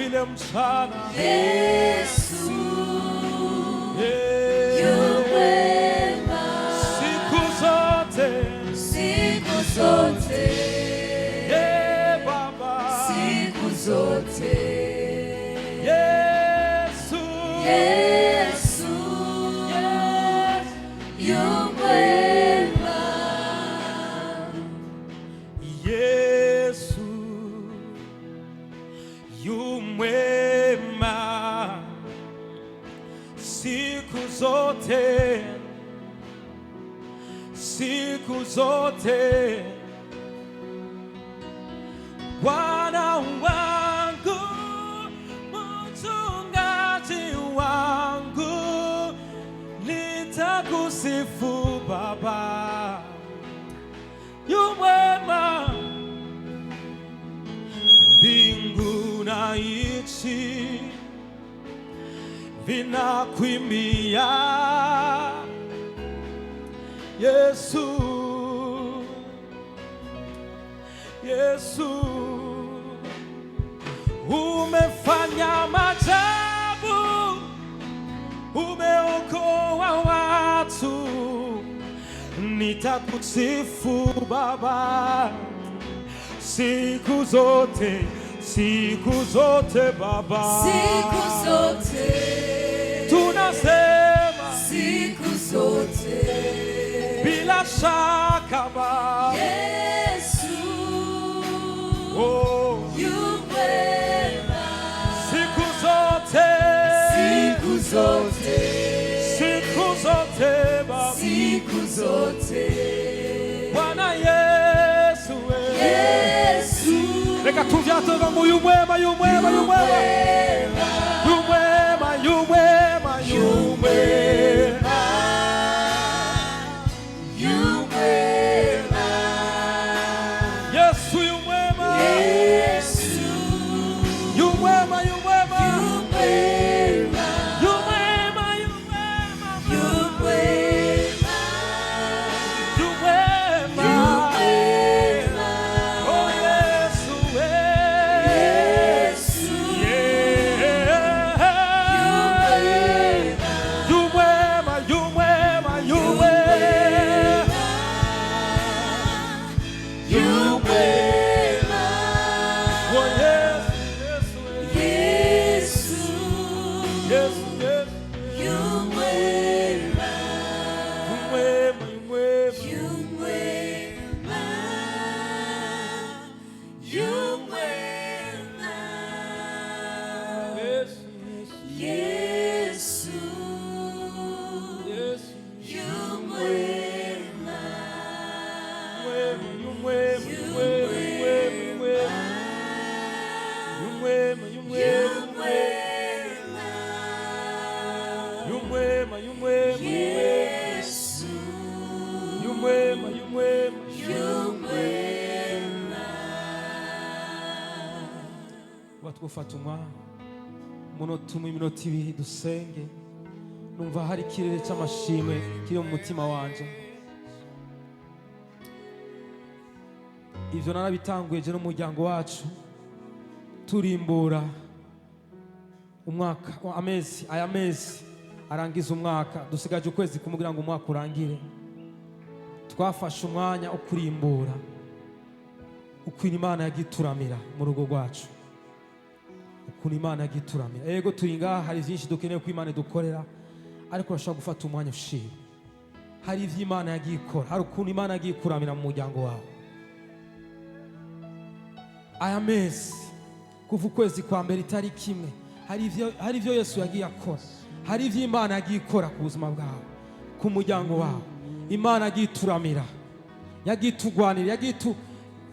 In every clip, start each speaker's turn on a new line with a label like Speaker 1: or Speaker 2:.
Speaker 1: vile mchana.
Speaker 2: Yesu
Speaker 1: Yeah.
Speaker 2: yu mwema.
Speaker 1: Siku zote.
Speaker 2: Siku zote.
Speaker 1: Yeah, Baba.
Speaker 2: Siku zote.
Speaker 1: Yesu.
Speaker 2: Yesu yu mwema.
Speaker 1: Yesu yu mwema siku zote, siku zote. Bwana wangu, mchungaji wangu, nitakusifu Baba, yu mwema. Mbingu na nchi vinakuimbia Yesu, Yesu, umefanya maajabu, umeokoa watu, nitakusifu Baba siku zote, siku zote Baba.
Speaker 2: Siku zote.
Speaker 1: Tunasema
Speaker 2: siku zote.
Speaker 1: Bila shaka Baba.
Speaker 2: Yesu
Speaker 1: Oh,
Speaker 2: yu mwema.
Speaker 1: Siku zote,
Speaker 2: siku zote,
Speaker 1: siku zote Baba.
Speaker 2: Siku zote.
Speaker 1: Bwana Yesu we.
Speaker 2: Yesu
Speaker 1: Reka tuvyatuga ngo yu mwema, yu mwema, yu mwema, yu mwema, yu mwema, yu mwema.
Speaker 2: Yu mwema.
Speaker 1: Yesu yu mwema.
Speaker 2: Yesu
Speaker 1: yu mwema, yu mwema,
Speaker 2: yu mwema.
Speaker 1: Yu mwema, yu mwema,
Speaker 2: yu mwema.
Speaker 1: Yu mwema.
Speaker 2: Yu mwema.
Speaker 1: Oh Yesu we.
Speaker 2: Yesu
Speaker 1: Yeah.
Speaker 2: Yu mwema.
Speaker 1: Yu mwema, yu mwema, yu mwema.
Speaker 2: Yu mwema.
Speaker 1: Oh Yesu, Yesu,
Speaker 2: Yesu
Speaker 1: Yesu, Yesu.
Speaker 2: Yu mwema.
Speaker 1: Yu mwema, yu mwema.
Speaker 2: Yu mwema. Yu mwema.
Speaker 1: Yesu, Yesu,
Speaker 2: Yesu
Speaker 1: Yesu.
Speaker 2: Yu mwema.
Speaker 1: Mwema, yu mwema, yu mwema, yu mwema, yu mwema. Yu mwema, yu
Speaker 2: Yu
Speaker 1: mwema.
Speaker 2: Mwema.
Speaker 1: Yu mwema, yu mwema, yu mwema.
Speaker 2: Yesu
Speaker 1: Yu mwema, yu mwema.
Speaker 2: Yu mwema.
Speaker 1: Kuba twofata umwanya umunota umwe, iminota 2, dusenge. Numva hari ikirere cy'amashimwe kiri mu mutima wanje. Ibyo narabitanguye je n'umuryango wacu, turimbura umwaka, amezi aya, mezi arangiza umwaka. Dusigaje ukwezi kumwe kugira ngo umwaka urangire. Twafashe umwanya wo kurimbura ukuntu Imana yagituramira mu rugo rwacu, ukuntu Imana yagituramira. Yego, turi ngaha, hari byinshi dukeneye ko Imana idukorera, ariko urashobora gufata umwanya ushima. Hari ibyo Imana yagiye ikora, hari ukuntu Imana yagiye ikuramira mu muryango wawe. Aya mezi kuva ukwezi kwa mbere itariki 1, hari ibyo Yesu yagiye akora, hari ibyo Imana yagiye ikora ku buzima bwawe, ku muryango wawe. Imana yagiye ituramira, yagiye itugwanira,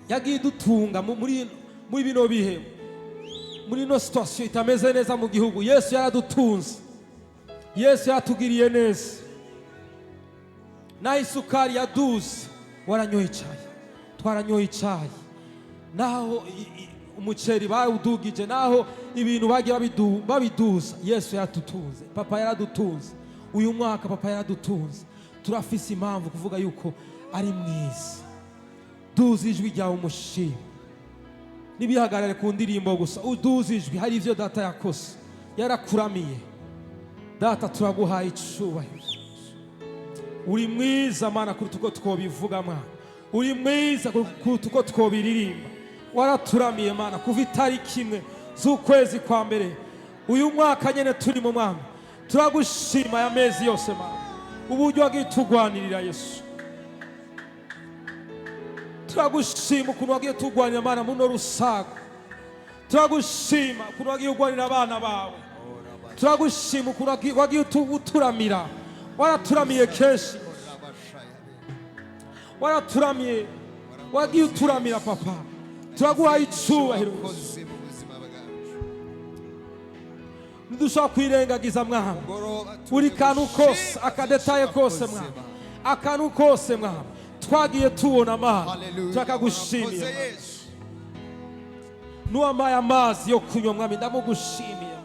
Speaker 1: yagiye idutunga muri bino bihe, muri ino situation itameze neza mu gihugu. Yesu yaradutunze, Yesu yaratugiriye neza. Naho isukari yaduze, waranyoye icyayi, twaranyoye icyayi. Naho umuceri bawudugije, naho ibintu bagiye babiduza, Yesu yaradutunze. Papa yaradutunze uyu mwaka, papa yaradutunze. Turafise impamvu kuvuga yuko ari mwiza. Duza ijwi ryawe umushima. Ntibihagarare ku ndirimbo gusa, uduze ijwi. Hari ibyo Data yakoze, yarakuramiye. Data, turaguhaye icubahiro. Uri mwiza, Mana, kuruta uko twobivuga. Mwana, uri mwiza kuruta uko twobiririmba. Waraturamiye, Mana, kuva itariki 1 z'ukwezi kwa mbere uyu mwaka nyene turi mu. Mwami, turagushima aya mezi yose, Mana, uburyo wagiye tugwanirira. Yesu, turagushima ukuntu wagiye tugwanira, Mana, muno rusago. Turagushima ukuntu wagiye ugwanira abana bawe. Turagushima ukuntu wagiye uturamira. Waraturamiye kenshi, waraturamiye, wagiye uturamira. Papa, turaguhaye icubahiro.
Speaker 3: Wakoze mu buzima bwacu.
Speaker 1: Ntidushobora kwirengagiza, Mwami,
Speaker 3: Mugoroba
Speaker 1: buri kantu kose,
Speaker 3: tugushima
Speaker 1: aka détail kose,
Speaker 3: wakoze,
Speaker 1: Mwami,
Speaker 3: Mana.
Speaker 1: akantu kose, Mwami, twagiye tubona, Mana,
Speaker 3: Haleluya.
Speaker 1: turakagushimiye.
Speaker 3: Warakoze,
Speaker 1: Mwami.
Speaker 3: Yesu.
Speaker 1: Nuwampaye amazi yo kunywa, Mwami, ndamugushimiye.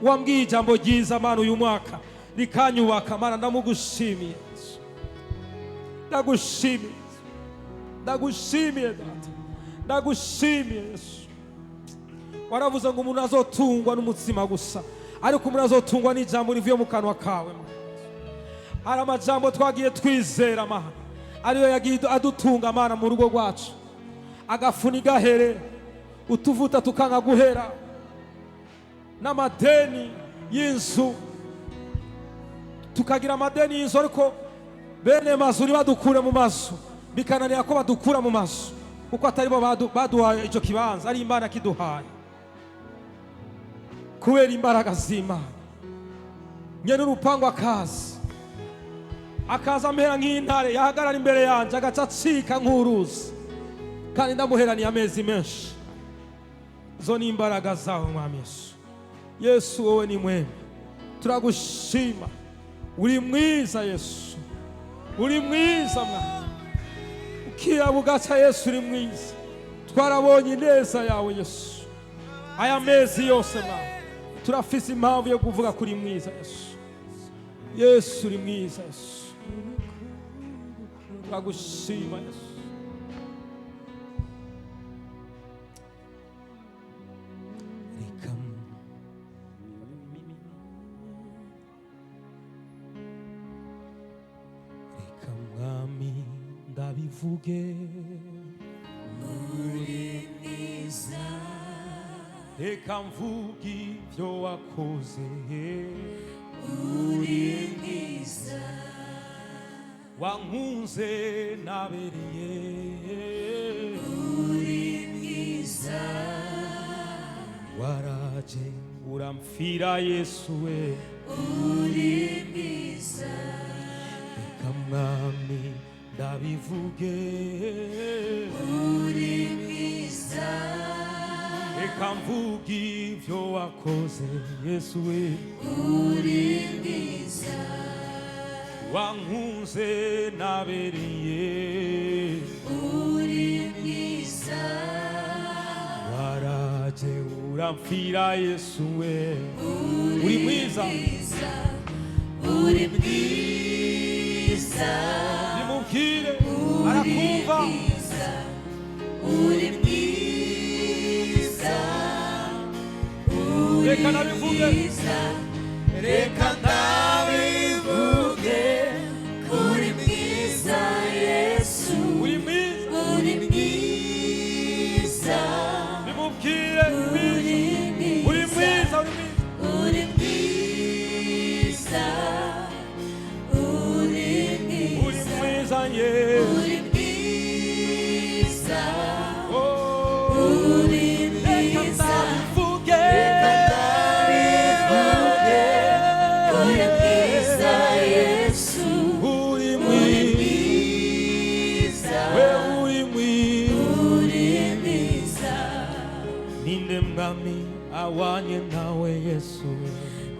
Speaker 1: Wambwiye ijambo ryiza, Mana, uyu mwaka rikanyubaka, Mana, ndamugushimiye. Ndagushimiye, ndagushimiye Data, ndagushimiye Yesu. Waravuze ngo umuntu azotungwa n'umutsima gusa, ariko umuntu azotungwa n'ijambo rivuye mu kanwa kawe. Mana, hari amajambo twagiye twizera, Mana, ariyo yagiye adutunga, Mana, mu rugo rwacu, agafuni gahere, utuvuta tukanga guhera, n'amadeni y'inzu, tukagira amadeni y'inzu, ariko bene mazu ntibadukure mu mazu, bikananira ko badukura mu mazu, kuko atari bo baduhaye icyo kibanza, ari Imana kiduhaye. Kubera imbaraga z'Imana, nyene urupangu akaza, akaza amera nk'intare, yahagarara imbere yanjye agaca acika nk'uruzi, kandi ndamuheraniye amezi menshi. Zo ni imbaraga zawe, Mwami Yesu. Yesu, wowe ni mwema, turagushima. Uri mwiza, Yesu, uri mwiza, Mwana. Ukira bugaca, Yesu, uri mwiza. Twarabonye ineza yawe, Yesu, aya mezi yose. Mwana, turafise impamvu yo kuvuga kuri mwiza, Yesu. Yesu, uri mwiza. Yesu, turagushima. Yesu, reka reka, Mwami, ndabivuge.
Speaker 2: Uri mwiza.
Speaker 1: Reka mvuge ibyo wakoze.
Speaker 2: Uri mwiza.
Speaker 1: Wankunze nabereye.
Speaker 2: Uri mwiza.
Speaker 1: Waraje uramfira, Yesu we.
Speaker 2: Uri mwiza.
Speaker 1: Reka, Mwami, ndabivuge.
Speaker 2: Uri mwiza.
Speaker 1: Reka mvuge ibyo wakoze, Yesu we.
Speaker 2: Uri mwiza.
Speaker 1: Wankunze nabereye.
Speaker 2: Uri mwiza.
Speaker 1: Waraje uramfira, Yesu we. Uri mwiza.
Speaker 2: Mwiza, uri mwiza.
Speaker 1: Nimubwire, arakumva.
Speaker 2: Mwiza, uri mwiza.
Speaker 1: Reka nabivuge.
Speaker 2: Mwiza.
Speaker 3: Reka ndabivuge.
Speaker 2: Uri mwiza, Yesu.
Speaker 1: Uri mwiza.
Speaker 2: Uri mwiza.
Speaker 1: Nimubwire, mwiza.
Speaker 2: Uri
Speaker 1: Uri mwiza, uri mwiza.
Speaker 2: Uri mwiza, uri
Speaker 1: Uri
Speaker 2: mwiza.
Speaker 1: mwiza ye.
Speaker 2: Uri mwiza.
Speaker 1: Oh.
Speaker 2: Uri
Speaker 1: Reka
Speaker 2: mwiza.
Speaker 1: ndabivuge.
Speaker 2: Uri mwiza, Yesu.
Speaker 1: Uri
Speaker 2: Uri
Speaker 1: mwiza.
Speaker 2: mwiza.
Speaker 1: We uri mwiza.
Speaker 2: Uri mwiza.
Speaker 1: Ninde mwami awanye nawe, Yesu we?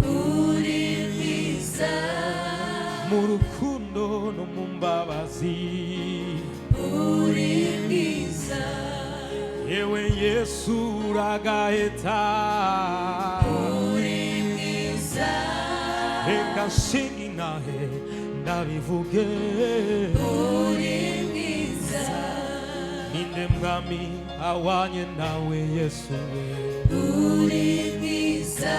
Speaker 2: Uri mwiza.
Speaker 1: Mu rukundo no mu mbabazi.
Speaker 2: Uri mwiza.
Speaker 1: Yewe Yesu, uragaheta.
Speaker 2: Uri mwiza.
Speaker 1: Reka nshinga intahe ndabivuge.
Speaker 2: Uri mwiza.
Speaker 1: Ninde mwami Awanye nawe Yesu we.
Speaker 2: Uri mwiza.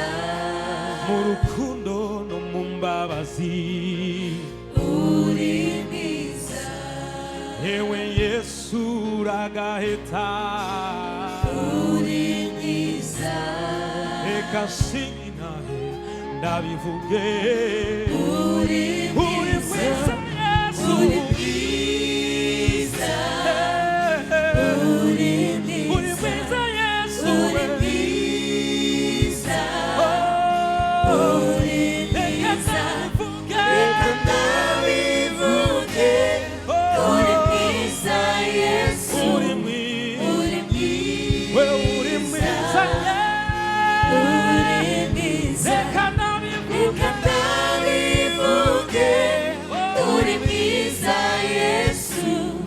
Speaker 1: Mu rukundo no mu mbabazi.
Speaker 2: Uri mwiza.
Speaker 1: Ewe Yesu uragaheta.
Speaker 2: Uri mwiza.
Speaker 1: Reka nshinge ndabivuge.
Speaker 2: Uri
Speaker 1: uri
Speaker 2: mwiza.
Speaker 1: Mwiza Yesu.
Speaker 2: Uri mwiza. Uri
Speaker 1: uri
Speaker 2: mwiza.
Speaker 1: Mwiza Yesu.
Speaker 2: Uri mwiza.
Speaker 1: Oh.
Speaker 2: Uri
Speaker 1: Reka
Speaker 2: mwiza.
Speaker 1: ndabivuge.
Speaker 2: Reka ndabivuge.
Speaker 1: Oh.
Speaker 2: Uri mwiza Yesu.
Speaker 1: Uri mwiza.
Speaker 2: Uri mwiza.
Speaker 1: We uri mwiza.
Speaker 2: Uri mwiza.
Speaker 1: Reka ndabivuge.
Speaker 2: Reka ndabivuge. Uri mwiza Yesu.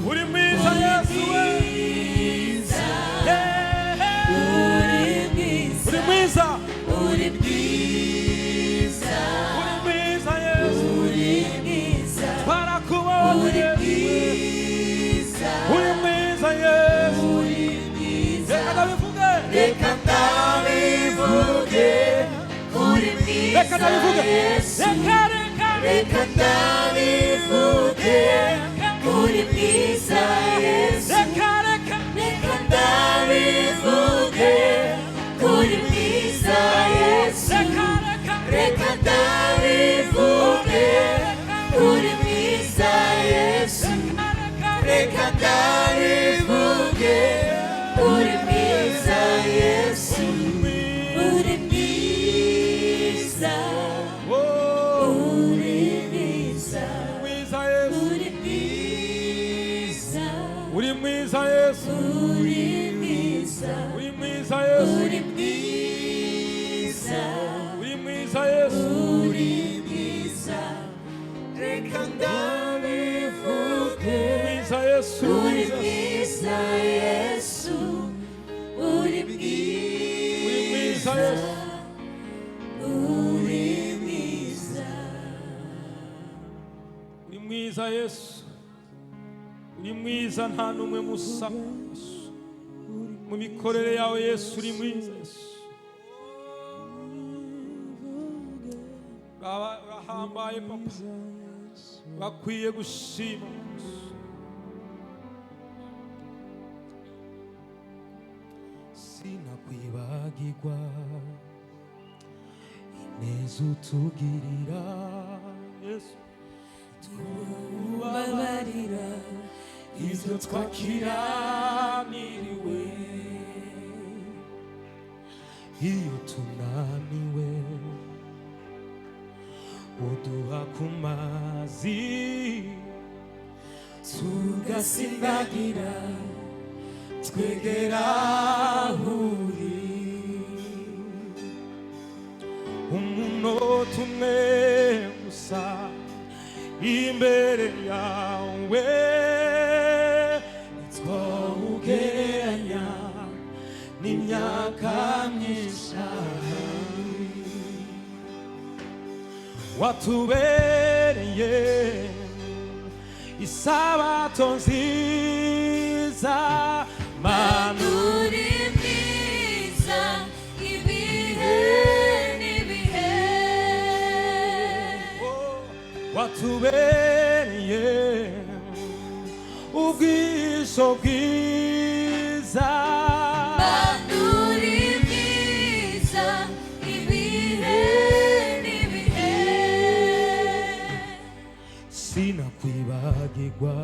Speaker 1: Uri mwiza Yesu we.
Speaker 2: Mwiza.
Speaker 1: Yeah.
Speaker 2: Uri mwiza.
Speaker 1: Uri mwiza.
Speaker 2: Uri mwiza.
Speaker 1: Uri mwiza Yesu.
Speaker 2: Uri mwiza.
Speaker 1: Twarakubonye
Speaker 2: Uri
Speaker 1: Yesu.
Speaker 2: mwiza.
Speaker 1: Uri mwiza Yesu.
Speaker 2: Uri mwiza.
Speaker 1: Reka ndabivuge.
Speaker 2: Reka ndabivuge. Uri
Speaker 1: Reka
Speaker 2: mwiza
Speaker 1: ndabivuge.
Speaker 2: Yesu.
Speaker 1: Reka, reka.
Speaker 2: Reka ndabivuge. Uri mwiza Yesu.
Speaker 1: Reka, reka.
Speaker 2: Reka ndabivuge. Uri mwiza Yesu.
Speaker 1: Reka, reka.
Speaker 2: Reka ndabivuge. Uri mwiza Yesu.
Speaker 1: Reka, reka.
Speaker 2: Reka ndabivuge. Uri mwiza Yesu. Uri mwiza.
Speaker 1: Oh,
Speaker 2: Uri mwiza.
Speaker 1: mwiza Yesu.
Speaker 2: Uri mwiza.
Speaker 1: Uri mwiza Yesu.
Speaker 2: Uri mwiza.
Speaker 1: Uri mwiza Yesu.
Speaker 2: Uri mwiza.
Speaker 1: Uri mwiza Yesu.
Speaker 2: Uri mwiza.
Speaker 3: Reka ndabivuge.
Speaker 1: Mwiza Yesu.
Speaker 2: Uri mwiza Yesu. Uri
Speaker 1: Uri
Speaker 2: mwiza.
Speaker 1: mwiza Yesu.
Speaker 2: Uri mwiza.
Speaker 1: Uri mwiza Yesu. Uri mwiza, nta n'umwe musa Yesu. Mu mikorere yawe Yesu, uri mwiza Yesu. Urahambaye Papa, bakwiye gushima Yesu. Sinakwibagirwa ineza utugirira Yesu.
Speaker 2: Tubabarira
Speaker 1: ibyo twakiraniriwe iyo tunaniwe, uduha ku mazi
Speaker 2: tugasindagira
Speaker 1: twegera aho uri. Umunota umwe gusa imbere yawe ntitwawugereranya n'imyaka myinshi. Watubereye isabato nziza Mana.
Speaker 2: Uri mwiza ibihe n'ibihe.
Speaker 1: Watubereye ubwisho bwiza.
Speaker 2: Mana, uri mwiza ibihe n'ibihe.
Speaker 1: Sinakwibagirwa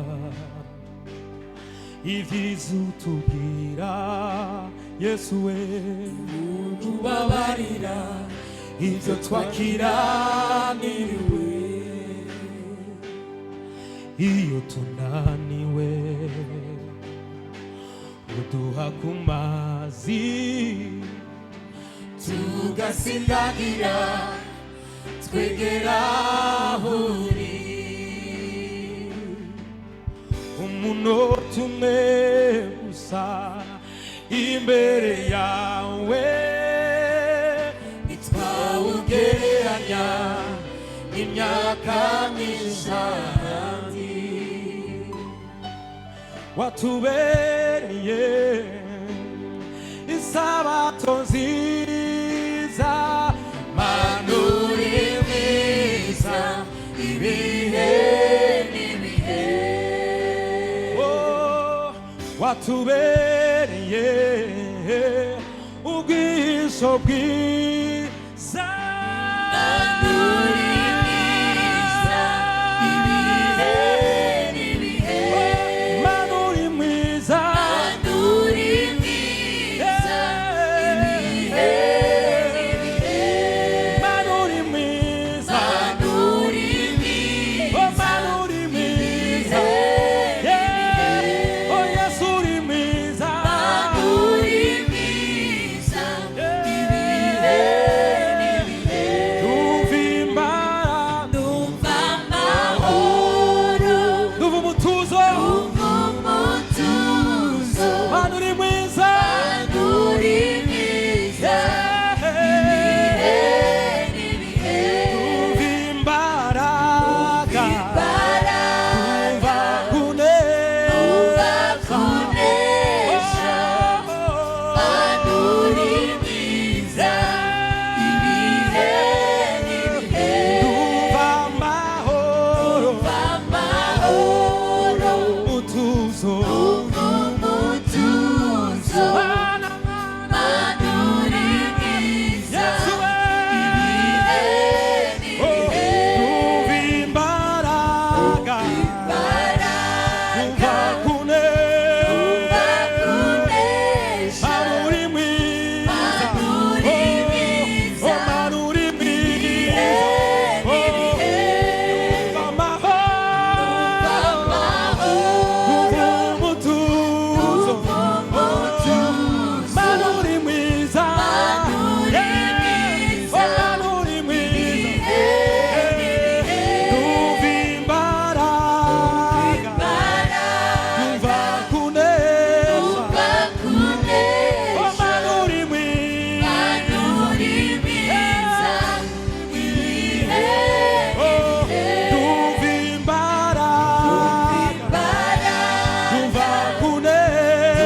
Speaker 1: ibyiza utubwira Yesu we.
Speaker 2: Ubabarira
Speaker 1: ibyo twakiraniriwe iyo tunaniwe, uduha ku mazi
Speaker 2: tugasindagira twegera aho uri.
Speaker 1: Umunota umwe gusa imbere yawe
Speaker 2: ntitwawugereranya
Speaker 1: imyaka myinshi. Watubereye Isabato nziza. Mana,
Speaker 2: Uri mwiza ibihe n'ibihe.
Speaker 1: Oh, watubereye ubwisho bwiza.
Speaker 2: Uri mwiza ibihe n'ibihe.
Speaker 1: Mana, uri mwiza.
Speaker 2: Uri mwiza ibihe n'ibihe.
Speaker 1: Mana, uri mwiza.
Speaker 2: Uri mwiza.
Speaker 1: Oh, Mana, uri mwiza. Yeah. Oh, Yesu, uri mwiza.
Speaker 2: Uri mwiza ibihe n'ibihe.
Speaker 1: Numva imbaraga.
Speaker 2: Numva amahoro.
Speaker 1: Numva umutuzo.
Speaker 2: Numva umutuzo.
Speaker 1: Mana, uri mwiza.
Speaker 2: Uri mwiza ibihe n'ibihe.
Speaker 1: Numva imbaraga.
Speaker 2: Imbaraga.
Speaker 1: Numva kunesha.
Speaker 2: Numva kunesha.
Speaker 1: Oh.
Speaker 2: Uri mwiza ibihe n'ibihe.
Speaker 1: Numva amahoro.
Speaker 2: Numva amahoro.
Speaker 1: Umutuzo.
Speaker 2: Numva umutuzo.
Speaker 1: Mana,
Speaker 2: Mana, uri mwiza
Speaker 1: Yesu we.
Speaker 2: ibihe
Speaker 1: Oh,
Speaker 2: n'ibihe.
Speaker 1: numva imbaraga.
Speaker 2: Imbaraga.
Speaker 1: Numva kunesha.
Speaker 2: Numva kunesha.
Speaker 1: Mana, uri mwiza.
Speaker 2: Mana, uri mwiza.
Speaker 1: Oh, Mana, uri mwiza. Oh, numva amahoro. Numva umutuzo. Mana, uri mwiza. Yeah. Oh, Mana, uri mwiza. Numva imbaraga. Numva kunesha. Oh, Mana, uri mwiza. Oh, numva imbaraga. Numva kunesha.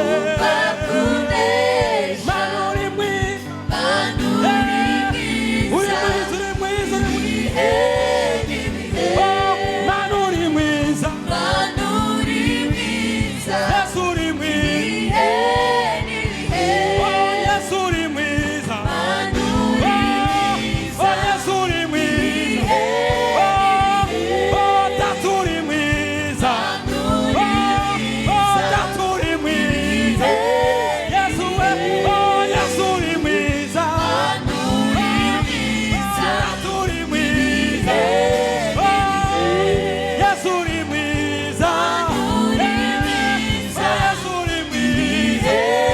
Speaker 1: Mana, uri mwiza. Uri mwiza, uri mwiza, uri mwiza. Oh, Mana, uri mwiza. Yesu, uri mwiza. Oh, Yesu, uri mwiza. Oh, oh, Yesu, uri mwiza. Oh, oh, Data, uri mwiza. Oh, oh, Data, uri mwiza. Yesu we, oh, Yesu, uri mwiza. Data, uri mwiza. Oh, Yesu, uri mwiza. Oh, Yesu, uri mwiza. Oh,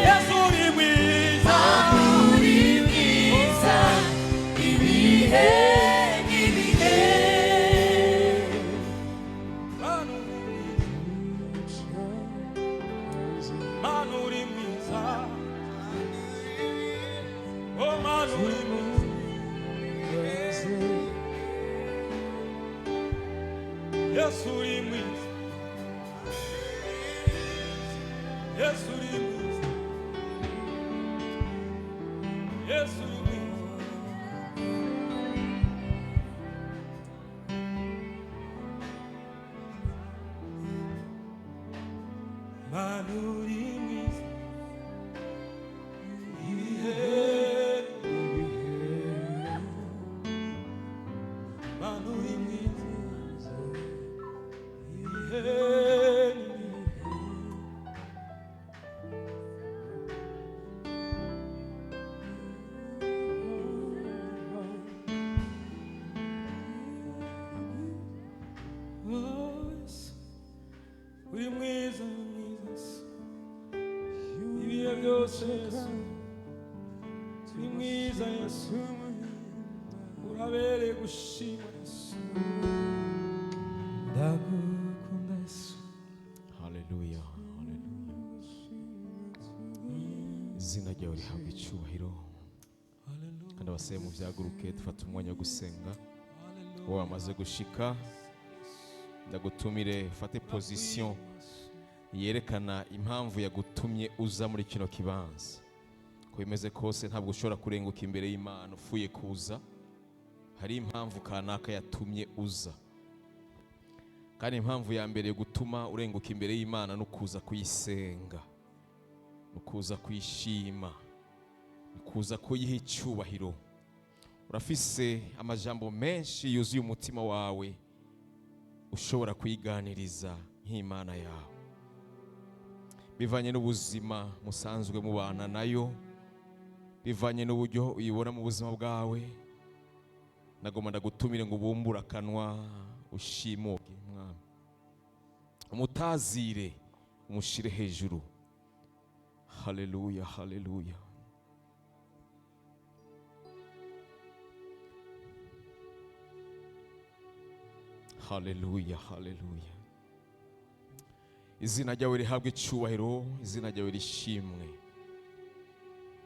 Speaker 1: Yesu, uri mwiza. Mana, uri mwiza. Mana, uri mwiza. Oh, Mana, uri mwiza. Yesu, uri mwiza. Yesu, uri mwiza. Yesu, uri mwiza. Mana, uri mwiza ibihe n'ibihe. Mana, uri mwiza ibihe n'ibihe. Oh, Yesu. Uri mwiza, uri mwiza Yesu. Ibihe byose Yesu, uri mwiza Yesu, urabereye gushima Yesu. Ndagukunda Yesu.
Speaker 4: Haleluya, haleluya! Izina ryawe rihabwa icyubahiro. Kandi abaseye mu byaguruke, dufate umwanya wo gusenga. Wowe wamaze gushika, ndagutumire ufate position. Yerekana impamvu yagutumye uza muri kino kibanza. Uko bimeze kose, ntabwo ushobora kurenguka imbere y'Imana ufuye kuza. Hari impamvu kanaka yatumye uza, kandi impamvu ya mbere yo gutuma urenguka imbere y'Imana ni ukuza kuyisenga, ni ukuza kuyishima, ni ukuza kuyiha icyubahiro. Urafise amajambo menshi yuzuye umutima wawe ushobora kuyiganiriza nk'Imana yawe, bivanye n'ubuzima musanzwe mubana nayo, bivanye n'uburyo uyibona mu buzima bwawe. Nagomba ndagutumire ngo ubumbure akanwa, ushimuke Mwami, umutazire, umushire hejuru. Haleluya, haleluya. Haleluya, haleluya. Izina ryawe rihabwe icyubahiro, izina ryawe rishimwe.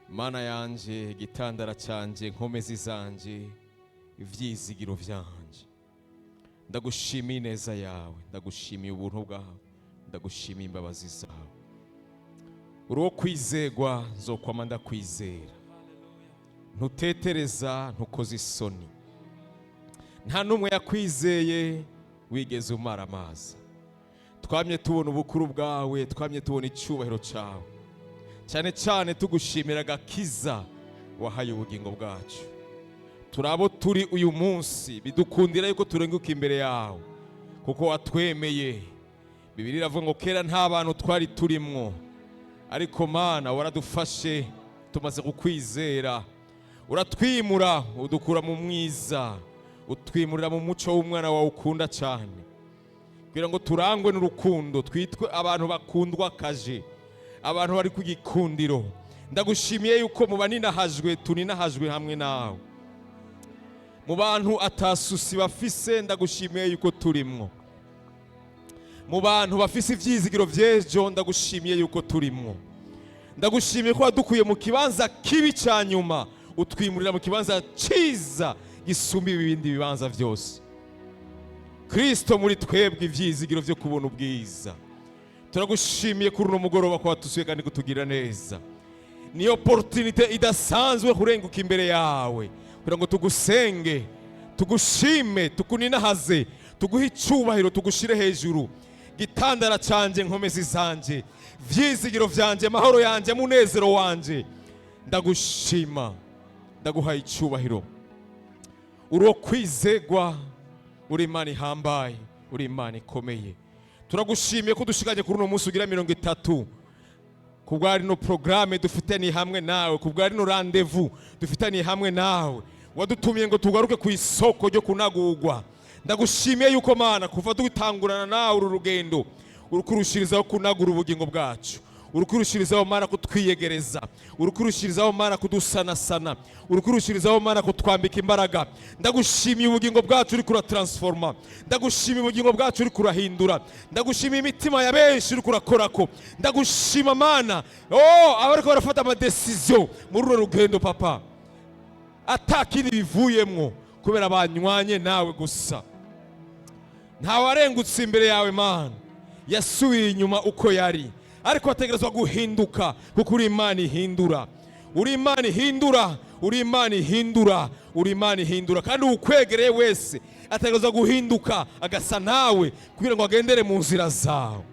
Speaker 4: Mana yanje, igitandara cyanjye, nkomezi zanje, ivyizigiro vyanje, ndagushimiye ineza yawe, ndagushimiye ubuntu bwawe, ndagushimiye imbabazi zawe. Uri uwo kwizegwa, nzokwama ndakwizera. Ntutetereza, ntukoze isoni. Nta n'umwe yakwizeye wigeze umara amazi. Twamye tubona ubukuru bwawe, twamye tubona icyubahiro cyawe, cyane cyane tugushimira agakiza wahaye ubugingo bwacu. Turi abo turi uyu munsi, bidukundira yuko turenguka imbere yawe kuko watwemeye. Bibiliya iravuga ngo kera nta bantu twari turimwo, ariko Mana waradufashe tumaze kukwizera, uratwimura, udukura mu mwiza, utwimurira mu muco w'umwana wawe ukunda cyane, kugira ngo turangwe n'urukundo, twitwe abantu bakundwa kaje, abantu bari ku gikundiro. Ndagushimiye yuko mu baninahajwe tuninahajwe hamwe nawe, mu bantu atasusi bafise ndagushimiye yuko turimwo, mu bantu bafise ivyizigiro vy'ejo ndagushimiye yuko turimwo. Ndagushimiye ko wadukuye mu kibanza kibi cya nyuma, utwimurira mu kibanza ciza gisumba ibindi bibanza vyose. Kristo muri twebwe, ivyizigiro vyo kubona ubwiza. Turagushimiye kuri uno mugoroba ko watusuye kandi kutugirira neza. Ni opportunité idasanzwe kurenguka imbere yawe kugira ngo tugusenge, tugushime, tukuninahaze, tuguhe icyubahiro, tugushire hejuru. Gitandara canje, nkomezi zanje, vyizigiro vyanje, amahoro yanje, munezero wanje, ndagushima, ndaguha icyubahiro. Uri uwo kwizegwa, uri Imana ihambaye, uri Imana ikomeye. Turagushimiye ko dushikanye kuri uno munsi ugira 30, kubwa rino programme dufitaniye hamwe nawe, kubwa rino rendez-vous dufitaniye hamwe nawe. Wadutumiye ngo tugaruke ku isoko ryo kunagurwa. Ndagushimiye yuko Mana kuva dutangurana nawe uru rugendo, urukurushirizaho kunagura ubugingo bwacu, urukurushirizaho Mana kutwiyegereza, urukurushirizaho Mana kudusanasana, urukurushirizaho Mana kutwambika imbaraga. Ndagushimiye ubugingo bwacu uri kuratransforma, ndagushimiye ubugingo bwacu uri kurahindura, ndagushimiye imitima ya benshi uri kurakorako. Ndagushima Mana, oh, abariko barafata amadecision muri uru rugendo Papa, atakindi bivuyemwo kubera banywanye nawe gusa. Ntawarengutse imbere yawe Mana yasubiye inyuma uko yari, ariko ategerezwa guhinduka kuko uri Imana ihindura, uri Imana ihindura, uri Imana ihindura, uri Imana ihindura. Kandi uwukwegereye wese ategerezwa guhinduka agasa nawe kugira ngo agendere mu nzira zawe.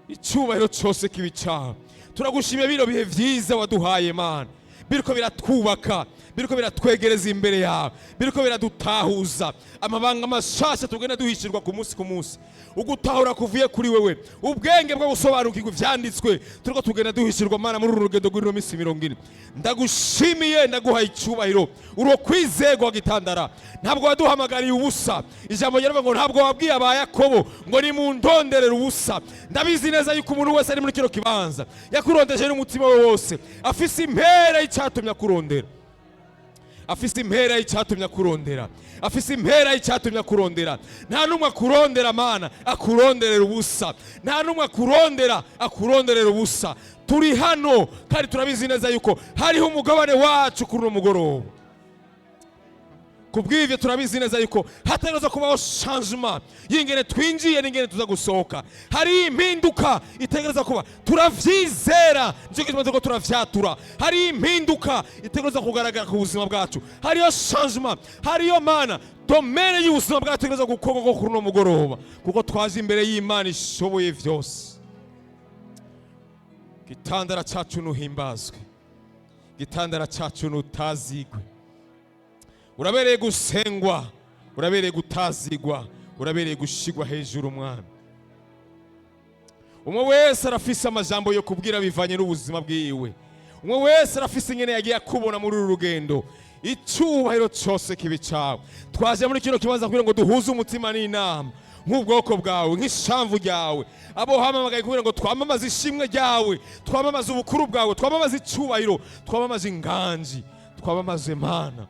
Speaker 4: Icyubahiro cyose kibi cyawe. Turagushimiye bino bihe vyiza waduhaye Mana, biriko biratwubaka, biriko biratwegereza imbere yawe, biriko biradutahuza amabanga mashasha tugenda duhishirwa ku munsi ku munsi. Ugutahura kuvuye kuri wewe, ubwenge bwo gusobanukirwa ivyanditswe turiko tugenda duhishirwa Mana muri uru rugendo rw'ino minsi 40. Ndagushimiye, ndaguhaye icyubahiro. Uri kwizegwa gitandara, ntabwo waduhamagariye ubusa. Ijambo ryaravuga ngo ntabwo wabwiye aba Yakobo ngo ni mu ndonderere ubusa. Ndabizi neza yuko umuntu wese ari muri kino kibanza yakurondeje n'umutima we wose, afise impera y'icyatumye akurondera, afise impera y'icyatumye akurondera, afise impera y'icyatumye akurondera. Nta n'umwe akurondera Mana akuronderera ubusa, nta n'umwe akurondera akuronderera ubusa. Turi hano kandi turabizi neza yuko hariho umugabane wacu kuri uno mugoroba. Kubw'ivyo turabizi neza yuko hategerezwa kubaho changement y'ingene twinjiye n'ingene tuza gusohoka. Hari impinduka itegereza kuba, turavyizera, nicyo gituma turiko turavyatura. Hari impinduka itegereza kugaragara ku buzima bwacu, hariyo changement, hariyo, Mana, domaine y'ubuzima bwacu itegereza gukorwa kuri uno mugoroba, kuko twaje imbere y'Imana ishoboye vyose. Gitandara cacu, nuhimbazwe. Gitandara cacu, nutazigwe. Urabereye gusengwa, urabereye gutazigwa, urabereye gushigwa hejuru, Umwami. Umwe wese arafise amajambo yo kubwira bivanye n'ubuzima bwiwe. Umwe wese arafise ingene yagiye akubona muri uru rugendo. Icyubahiro cyose kibi cawe. Twaje muri kino kibanza kugira ngo duhuze umutima n'inama nk'ubwoko bwawe, nk'ishamvu ryawe, abo hamamagaye kugira ngo twamamaze ishimwe ryawe, twamamaze ubukuru bwawe, twamamaze icyubahiro, twamamaze inganji, twamamaze, Mana,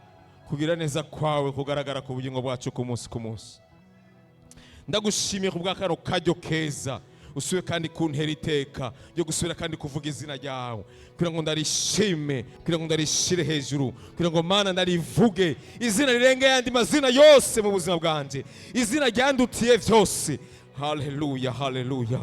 Speaker 4: kugira neza kwawe kugaragara ku bugingo bwacu ku munsi ku munsi. Ndagushimiye ku bwa kano karyo keza usuye kandi kuntera iteka ryo gusubira kandi kuvuga izina ryawe, kugira ngo ndarishime, kugira ngo ndarishire hejuru, kugira ngo, Mana, ndarivuge, izina rirenga ayandi mazina yose mu buzima bwanje, izina ryandutiye vyose. Haleluya, haleluya!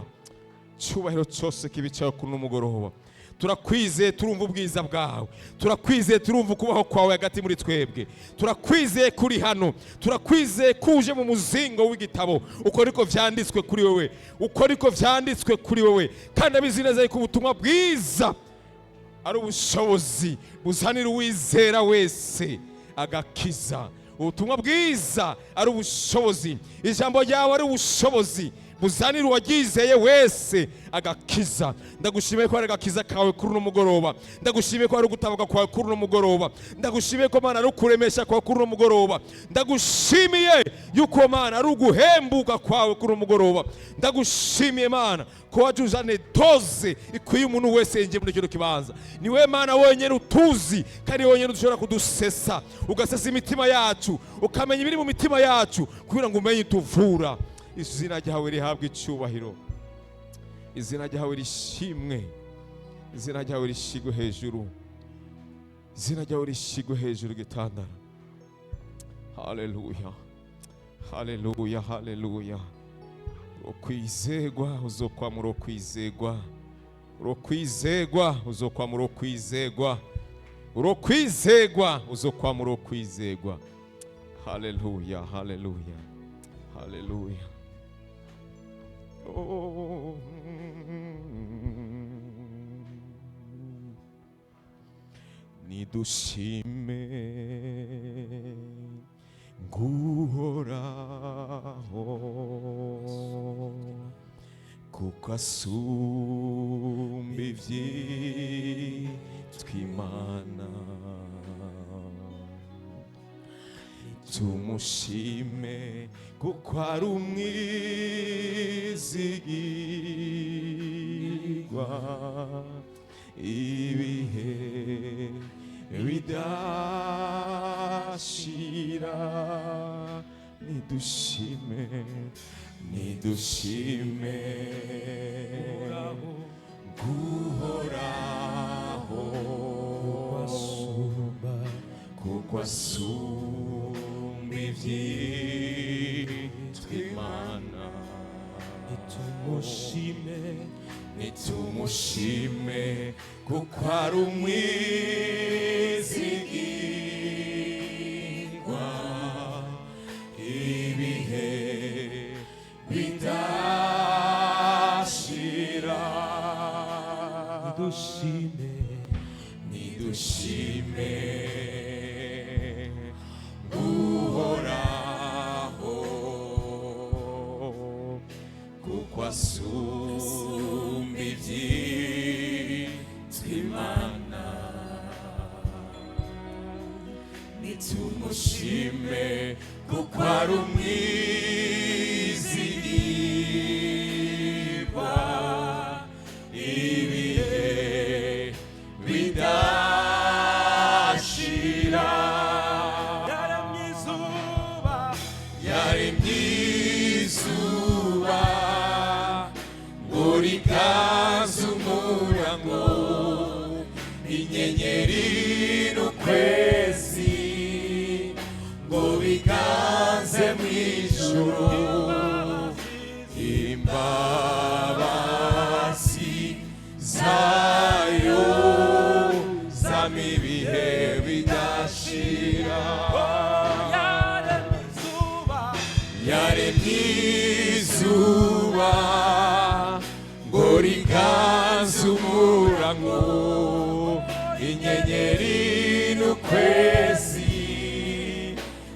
Speaker 4: Cyubahiro cyose kibicaye kuri uno mugoroba. Turakwizeye, turumva ubwiza bwawe. Turakwizeye, turumva ukubaho kwawe hagati muri twebwe. Turakwizeye kuri hano, turakwizeye kuje mu muzingo w'igitabo. Uko niko vyanditswe kuri wewe, uko niko vyanditswe kuri wewe. Kandi abizi neza yuko ubutumwa bwiza ari ubushobozi buzanira uwizera wese agakiza. Ubutumwa bwiza ari ubushobozi, ijambo ryawe ari ubushobozi buzanira uwaryizeye wese agakiza. Ndagushimiye ko ari agakiza kawe kuri uno mugoroba. Ndagushimiye ko ari ugutabuka kwawe kuri uno mugoroba. Ndagushimiye ko, Mana, ari ukuremesha kwawe kuri uno mugoroba. Ndagushimiye yuko, Mana, ari uguhembuka kwawe kuri uno mugoroba. Ndagushimiye, Mana, ko waje uzane dose ikwiye umuntu wese yinjiye muri kino kibanza. Niwe Mana wenyine utuzi, kandi wenyine ushobora kudusesa, ugasesa imitima yacu, ukamenya ibiri mu mitima yacu kugira ngo umenye utuvura. Izina ryawe rihabwe icyubahiro, izina ryawe rishimwe, izina ryawe rishigwe hejuru, izina ryawe rishigwe hejuru. Gitandara, haleluya, haleluya, haleluya! Ukwizegwa uzokwamura, ukwizegwa, urokwizegwa uzokwamura, ukwizegwa, urokwizegwa uzokwamura, ukwizegwa. Haleluya, haleluya, haleluya! Oh. Nidushime nguhoraho, kuko asumba ivyitwa imana. Tumushime kuko ari umwizigirwa ibihe bidashira. Nidushime, nidushime guhoraho, kuko asumba ivyitwa imana.
Speaker 1: Nitumushime.
Speaker 4: Nitumushime kuko ari umwizigirwa ibihe bidashira.
Speaker 1: Nidushime.
Speaker 4: Nidushime guhoraho, kuko asumba ivyitwa imana. Nitumushime kuko ari umwizigirwa ibihe bidashira.
Speaker 1: Yaremye izuba.
Speaker 4: Yaremye izuba ngo rikaze umurango, inyenyeri n'ukwezi ngo Mw'ijuru imbabazi zayo zama ibihe bidashira.
Speaker 1: Yaremye izuba,
Speaker 4: Yaremye izuba ngo riganze umurango, inyenyeri n'ukwezi